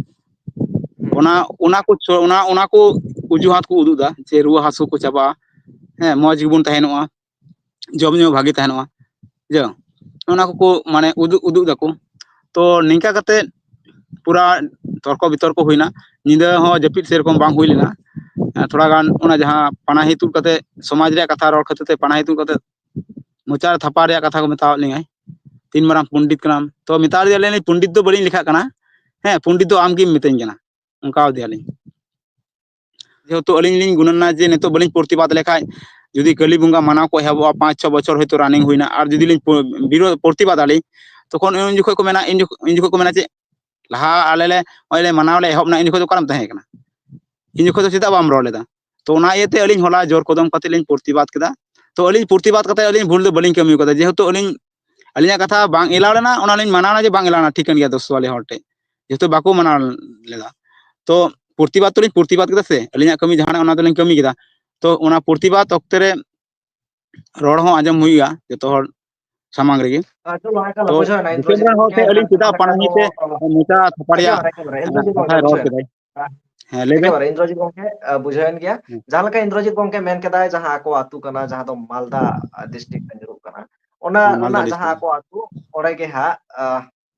ᱚᱱᱟ, ᱚᱱᱟ ᱠᱚ ᱪᱷᱚ-, ᱚᱱᱟ, ᱚᱱᱟ ᱠᱚ ᱚᱡᱩᱦᱟᱛ ᱠᱚ ᱩᱫᱩᱜ ᱮᱫᱟ ᱡᱮ ᱨᱩᱣᱟᱹ ᱦᱟᱹᱥᱩ ᱠᱚ ᱪᱟᱵᱟᱜᱼᱟ, ᱦᱮᱸ, ᱢᱚᱡᱽ ᱜᱮᱵᱚᱱ ᱛᱟᱦᱮᱱᱚᱜᱼᱟ, ᱡᱚᱢ ᱧᱩ ᱵᱷᱟᱜᱮ ᱛᱟᱦᱮᱱᱚᱜᱼᱟ, ᱡᱮ ᱚᱱᱟ ᱠᱚᱠᱚ, ᱢᱟᱱᱮ, ᱩᱫᱩᱜ, ᱩᱫᱩᱜ ᱫᱟᱠᱚ᱾ ᱛᱚ ᱱᱤᱝᱠᱟ ᱠᱟᱛᱮ ᱯᱩᱨᱟ ᱛᱚᱨᱠᱚ ᱵᱤᱛᱚᱨᱠᱚ ᱦᱩᱭᱱᱟ᱾ ᱧᱤᱫᱟᱹ ᱦᱚᱸ ᱡᱟᱹᱯᱤᱫ ᱥᱮᱨᱚᱠᱚᱢ ᱵᱟᱝ ᱦᱩᱭ ᱞᱮᱱᱟ᱾ ᱮᱸ, ᱛᱷᱚᱲᱟ ᱜᱟᱱ ᱚᱱᱟ ᱡᱟᱦᱟᱸ ᱯᱟᱱᱟᱦᱤ ᱛᱩᱫ ᱠᱟᱛᱮ, ᱥᱚᱢᱟᱡᱽ ᱨᱮᱭᱟᱜ ᱠᱟᱛᱷᱟ ᱨᱚᱲ ᱠᱷᱟᱹᱛᱤᱨ ᱛᱮ ᱯᱟᱱᱟᱦᱤ ᱛᱩᱫ ᱠᱟᱛᱮ ᱢᱚᱪᱟ ᱨᱮ ᱛᱷᱟᱯᱟ ᱨᱮᱭᱟᱜ ᱠᱟᱛᱷᱟ ᱠᱚ ᱢᱮᱛᱟᱣᱟᱫ ᱞᱤᱧᱟᱭ, "ᱛᱤᱱ ᱢᱟᱨᱟᱝ ᱯᱚᱱᱰᱤᱛ ᱠᱟᱱᱟᱢ?" ᱛᱚ ᱢᱮᱛᱟ ᱫᱮᱭᱟᱞᱤᱧ, "ᱯᱚᱱᱰᱤᱛ ᱫᱚ ᱵᱟᱹᱞᱤᱧ ᱞᱮᱠᱷᱟᱜ ᱠᱟᱱᱟ, ᱦᱮᱸ, ᱯᱚᱱᱰᱤᱛ ᱫᱚ ᱟᱢ ᱜᱮᱢ ᱢᱤᱛᱟᱹᱧ ᱠᱟᱱᱟ", ᱚᱱᱠᱟ ᱟᱫᱮᱭᱟᱞᱤᱧ᱾ ᱡᱮᱦᱮᱛᱩ ᱟᱹᱞᱤᱧ ᱞᱤᱧ ᱜᱩᱱᱟᱹᱱᱟ ᱡᱮ ᱱᱤᱛᱚᱜ ᱵᱟᱹᱞᱤᱧ ᱯᱨᱚᱛᱤᱵᱟᱫ ᱞᱮᱠᱷᱟᱡ, ᱡᱩᱫᱤ ᱠᱟᱹᱞᱤ ᱵᱚᱸᱜᱟ ᱢᱟᱱᱟᱣ ᱠᱚ ᱮᱦᱚᱵᱚᱜᱼᱟ, ᱯᱟᱸᱪ ᱪᱷᱚ ᱵᱚᱪᱷᱚᱨ ᱦᱚᱭᱛᱳ running ᱦᱩᱭᱱᱟ, ᱟᱨ ᱡᱩᱫᱤ ᱞᱤᱧ ᱯᱨᱚ-, ᱵᱤᱨᱳᱫ, ᱯᱨᱚᱛᱤᱵᱟᱫ ᱟᱹᱞᱤᱧ, ᱛᱚᱠᱷᱚᱱ ᱩᱱ ᱡᱚᱠᱷᱚᱡ ᱠᱚ ᱢᱮᱱᱟ, ᱤᱧ ᱡᱚᱠᱷᱚᱡ, ᱩᱱ ᱡᱚᱠᱷᱚᱡ ᱠᱚ ᱢᱮᱱᱟ ᱪᱮᱫ, "ᱞᱟᱦᱟ ᱟᱞᱮ ᱞᱮ, ᱱᱚᱜᱼᱚᱭ ᱞᱮ ᱢᱟᱱᱟᱣ ᱞᱮ ᱮᱦᱚᱵ ᱮᱱᱟ, ᱤᱱ ᱡᱚᱠᱷᱚᱡ ᱫᱚ ᱚᱠᱟᱨᱮᱢ ᱛᱟᱦᱮᱸ ᱠᱟᱱᱟ? ᱤᱱ ᱡᱚᱠᱷᱚᱡ ᱫᱚ ᱪᱮᱫᱟᱜ ᱵᱟᱢ ᱨᱚᱲ ᱞᱮᱫᱟ?" ᱛᱚ ᱚᱱᱟ ᱤᱭᱟᱹᱛᱮ ᱟᱹᱞᱤᱧ ᱦᱚᱞᱟ ᱡᱳᱨ ᱠᱚᱫᱚᱢ ᱠᱟᱛᱮ ᱞᱤᱧ ᱯᱨᱚᱛᱤᱵᱟᱫ ᱠᱮᱫᱟ᱾ ᱛᱚ ᱟᱹᱞᱤᱧ ᱯᱨᱚᱛᱤᱵᱟᱫ ᱠᱟᱛᱮ ᱟᱹᱞᱤᱧ ᱵᱷᱩᱞ ᱫᱚ ᱵᱟᱹᱞᱤᱧ ᱠᱟᱹᱢᱤ ᱠᱟᱫᱟ, ᱡᱮᱦᱮᱛᱩ ᱟᱹᱞᱤᱧ, ᱟᱹᱞᱤᱧᱟᱜ ᱠᱟᱛᱷᱟ ᱵᱟᱝ ᱮᱞᱟᱣ ᱞᱮᱱᱟ, ᱚᱱᱟ ᱞᱤᱧ ᱢᱟᱱᱟᱣ ᱮᱱᱟ ᱡᱮ ᱵᱟᱝ ᱮᱞᱟᱣ ᱞᱮᱱᱟ, ᱴᱷᱤᱠᱟᱹᱱ ᱜᱮᱭᱟ ᱫᱚᱥ ᱣᱟᱞᱮ ᱦᱚᱲ ᱴᱷᱮᱡ, ᱡᱮᱦᱮᱛᱩ ᱵᱟᱠᱚ ᱢᱟᱱᱟᱣ ᱞᱮᱫᱟ᱾ ᱛᱚ ᱯᱨᱚᱛᱤᱵᱟᱫ ᱛᱚᱞᱤᱧ ᱯᱨᱚᱛᱤᱵᱟᱫ ᱠᱮᱫᱟ ᱥᱮ, ᱟᱹᱞᱤᱧᱟᱜ ᱠᱟᱹᱢᱤ ᱡᱟᱦᱟᱱᱟᱜ ᱚᱱᱟ ᱫᱚᱞᱤᱧ ᱠᱟᱹᱢᱤ ᱠᱮᱫᱟ᱾ ᱛᱚ ᱚᱱᱟ ᱯᱨᱚᱛᱤᱵᱟᱫ ᱚᱠᱛᱮ ᱨᱮ ᱨᱚᱲ ᱦᱚᱸ ᱟᱸᱡᱚᱢ ᱦᱩᱭᱩᱜᱼᱟ ᱡᱚᱛᱚ ᱦᱚᱲ᱾ ᱥᱟᱢᱟᱝ ᱨᱮᱜᱮ᱾ ᱟᱪᱪᱷᱟ, ᱱᱚᱣᱟ ᱮᱠᱟᱞ ᱛᱚ ᱵᱩᱡᱷᱟᱹᱣ ᱮᱱᱟ, ᱫᱤᱥᱚᱢ ᱤᱱᱫᱨᱚᱡᱤᱛ ᱨᱮᱱ ᱦᱚᱲ ᱜᱚᱢᱠᱮ, ᱴᱷᱮᱱ ᱟᱹᱞᱤᱧ ᱡᱟᱦᱟᱸ ᱪᱮᱫᱟᱜ ᱞᱮᱠᱟ ᱯᱟᱲᱦᱟᱣ ᱠᱚ, ᱦᱮᱸ, ᱢᱚᱪᱟ ᱛᱷᱟᱯᱟᱲᱤᱭᱟ ᱮᱠᱮᱵᱟᱨᱮ, ᱮᱠᱮᱵᱟᱨᱮ, ᱤᱱᱫᱨᱚᱡᱤᱛ ᱠᱟᱛᱷᱟᱭ ᱜᱚᱢᱠᱮ, ᱨᱚᱲ ᱠᱮᱫᱟᱭ? ᱦᱮᱸ, ᱞᱟᱹᱭ ᱵᱮᱱ᱾ ᱮᱠᱮᱵᱟᱨᱮ, ᱤᱱᱫᱨᱚᱡᱤᱛ ᱜᱚᱢᱠᱮ, ᱟ, ᱵᱩᱡᱷᱟᱹᱣᱮᱱ ᱜᱮᱭᱟ᱾ ᱦᱮᱸ᱾ ᱡᱟᱦᱟᱸ ᱞᱮᱠᱟ ᱤᱱᱫᱨᱚᱡᱤᱛ ᱜᱚᱢᱠᱮ ᱢᱮᱱ ᱠᱮᱫᱟᱭ, ᱡᱟᱦᱟᱸ ᱟᱠᱚ ᱟᱹᱛᱩ ᱠᱟᱱᱟ, ᱡᱟᱦᱟᱸ ᱫᱚ ᱢᱟᱞᱫᱟ, ᱟ, district ᱨᱮ ᱧᱩᱨᱩᱜ ᱠᱟᱱᱟ, ᱚᱱᱟ ᱦᱮᱸ, ᱢᱟᱞᱫᱟ ᱨᱮᱱᱟᱜ ᱡᱟᱦᱟᱸ district᱾ ᱟᱠᱚ ᱟᱹᱛᱩ, ᱚᱸᱰᱮ ᱜᱮ ᱦᱟᱸᱜ, ᱟ,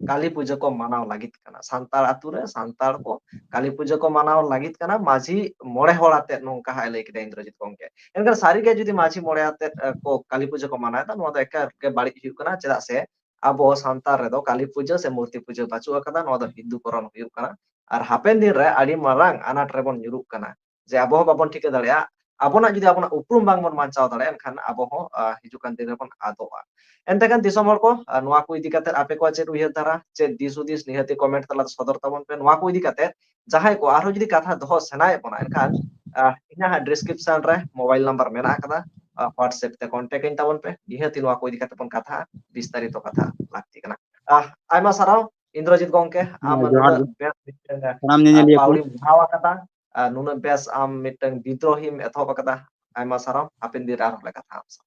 ᱠᱟᱹᱞᱤ ᱯᱩᱡᱟᱹ ᱠᱚ ᱢᱟᱱᱟᱣ ᱞᱟᱹᱜᱤᱫ ᱠᱟᱱᱟ᱾ ᱥᱟᱱᱛᱟᱲ ᱟᱹᱛᱩ ᱨᱮ ᱥᱟᱱᱛᱟᱲ ᱠᱚ ᱠᱟᱹᱞᱤ ᱯᱩᱡᱟᱹ ᱠᱚ ᱢᱟᱱᱟᱣ ᱞᱟᱹᱜᱤᱫ ᱠᱟᱱᱟ, ᱢᱟᱹᱡᱷᱤ ᱢᱚᱬᱮ ᱦᱚᱲ ᱟᱛᱮᱫ, ᱱᱚᱝᱠᱟ ᱦᱟᱸᱜ ᱮ ᱞᱟᱹᱭ ᱠᱮᱫᱟ ᱤᱱᱫᱨᱚᱡᱤᱛ ᱜᱚᱢᱠᱮ᱾ ᱮᱱᱠᱷᱟᱱ ᱥᱟᱹᱨᱤᱜᱮ ᱡᱩᱫᱤ ᱢᱟᱹᱡᱷᱤ ᱢᱚᱬᱮ ᱟᱛᱮᱫ, ᱟ, ᱠᱚ ᱠᱟᱹᱞᱤ ᱯᱩᱡᱟᱹ ᱠᱚ ᱢᱟᱱᱟᱣᱮᱫᱟ, ᱱᱚᱣᱟ ᱫᱚ ᱮᱠᱟᱞ ᱜᱮ ᱵᱟᱹᱲᱤᱡ ᱦᱩᱭᱩᱜ ᱠᱟᱱᱟ, ᱪᱮᱫᱟᱜ ᱥᱮ ᱟᱵᱚ ᱥᱟᱱᱛᱟᱲ ᱨᱮᱫᱚ ᱠᱟᱹᱞᱤ ᱯᱩᱡᱟᱹ ᱥᱮ ᱢᱩᱨᱛᱤ ᱯᱩᱡᱟᱹ ᱵᱟᱹᱪᱩᱜ ᱟᱠᱟᱫᱟ, ᱱᱚᱣᱟ ᱫᱚ ᱦᱤᱱᱫᱩ ᱠᱚᱨᱚᱱ ᱦᱩᱭᱩᱜ ᱠᱟᱱᱟ᱾ ᱟᱨ ᱦᱟᱯᱮᱱ ᱫᱤᱱ ᱨᱮ ᱟᱹᱰᱤ ᱢᱟᱨᱟᱝ ᱟᱱᱟᱴ ᱨᱮᱵᱚᱱ ᱧᱩᱨᱩᱜ ᱠᱟᱱᱟ, ᱡᱮ ᱟᱵᱚ ᱦᱚᱸ ᱵᱟᱵᱚᱱ ᱴᱷᱤᱠᱟᱹ ᱫᱟᱲᱮᱭᱟᱜᱼᱟ᱾ ᱟᱵᱚᱱᱟᱜ ᱡᱩᱫᱤ ᱟᱵᱚᱱᱟᱜ ᱩᱯᱨᱩᱢ ᱵᱟᱝᱵᱚᱱ ᱵᱟᱧᱪᱟᱣ ᱫᱟᱲᱮᱭᱟᱜᱼᱟ, ᱮᱱᱠᱷᱟᱱ ᱟᱵᱚ ᱦᱚᱸ, ᱟ, ᱦᱤᱡᱩᱜ ᱠᱟᱱ ᱫᱤᱱ ᱨᱮᱵᱚᱱ ᱟᱫᱚᱜᱼᱟ᱾ ᱮᱱᱛᱮ ᱠᱷᱟᱱ ᱫᱤᱥᱚᱢ ᱦᱚᱲ ᱠᱚ, ᱟ, ᱱᱚᱣᱟ ᱠᱚ ᱤᱫᱤ ᱠᱟᱛᱮ ᱟᱯᱮ ᱠᱚᱣᱟᱜ ᱪᱮᱫ ᱩᱭᱦᱟᱹᱨ ᱫᱷᱟᱨᱟ, ᱪᱮᱫ ᱫᱤᱥ ᱦᱩᱫᱤᱥ, ᱱᱤᱦᱟᱹᱛᱤ comment ᱛᱟᱞᱟᱛᱮ ᱥᱚᱫᱚᱨ ᱛᱟᱵᱚᱱ ᱯᱮ᱾ ᱱᱚᱣᱟ ᱠᱚ ᱤᱫᱤ ᱠᱟᱛᱮ ᱡᱟᱦᱟᱸᱭ ᱠᱚ ᱟᱨᱦᱚᱸ ᱡᱩᱫᱤ ᱠᱟᱛᱷᱟ ᱫᱚᱦᱚ ᱥᱟᱱᱟᱭᱮᱫ ᱵᱚᱱᱟ, ᱮᱱᱠᱷᱟᱱ, ᱟ, ᱤᱧᱟᱹᱜ ᱦᱟᱸᱜ description ᱨᱮ mobile number ᱢᱮᱱᱟᱜ ᱟᱠᱟᱫᱟ, ᱟ, WhatsApp ᱛᱮ contact ᱟᱹᱧ ᱛᱟᱵᱚᱱ ᱯᱮ᱾ ᱱᱤᱦᱟᱹᱛᱤ ᱱᱚᱣᱟ ᱠᱚ ᱤᱫᱤ ᱠᱟᱛᱮ ᱵᱚᱱ ᱠᱟᱛᱷᱟᱜᱼᱟ, ᱵᱤᱥᱛᱟᱨᱤᱛᱚ ᱠᱟᱛᱷᱟ ᱞᱟᱹᱠᱛᱤ ᱠᱟᱱᱟ᱾ ᱟ, ᱟᱭᱢᱟ ᱥᱟᱨᱦᱟᱣ ᱤᱱᱫᱨᱚᱡᱤᱛ ᱜᱚᱢᱠᱮ, ᱟᱢ ᱦᱮᱸ, ᱡᱚᱦᱟᱨ ᱱᱩᱱᱟᱹᱜ ᱜᱮ᱾ ᱵᱮᱥ ᱢᱤᱫᱴᱮᱱ, ᱥᱟᱱᱟᱢ ᱟ, ᱧᱮᱧᱮᱞᱤᱭᱟᱹ ᱠᱚ᱾ ᱯᱟᱹᱣᱲᱤᱢ ᱵᱮᱱᱟᱣ ᱟᱠᱟᱫᱟ, ᱟ, ᱱᱩᱱᱟᱹᱜ ᱵᱮᱥ ᱟᱢ ᱢᱤᱫᱴᱟᱝ ᱵᱤᱫᱽᱨᱳᱦᱤᱢ ᱮᱛᱚᱦᱚᱵ ᱟᱠᱟᱫᱟ᱾ ᱟᱭᱢᱟ ᱥᱟᱨᱦᱟᱣ, ᱦᱟᱯᱮᱱ ᱫᱤᱱ ᱨᱮ ᱟᱨᱦᱚᱸ ᱞᱮ ᱠᱟᱛᱷᱟᱜᱼᱟ ᱟᱢ ᱥᱟᱶ᱾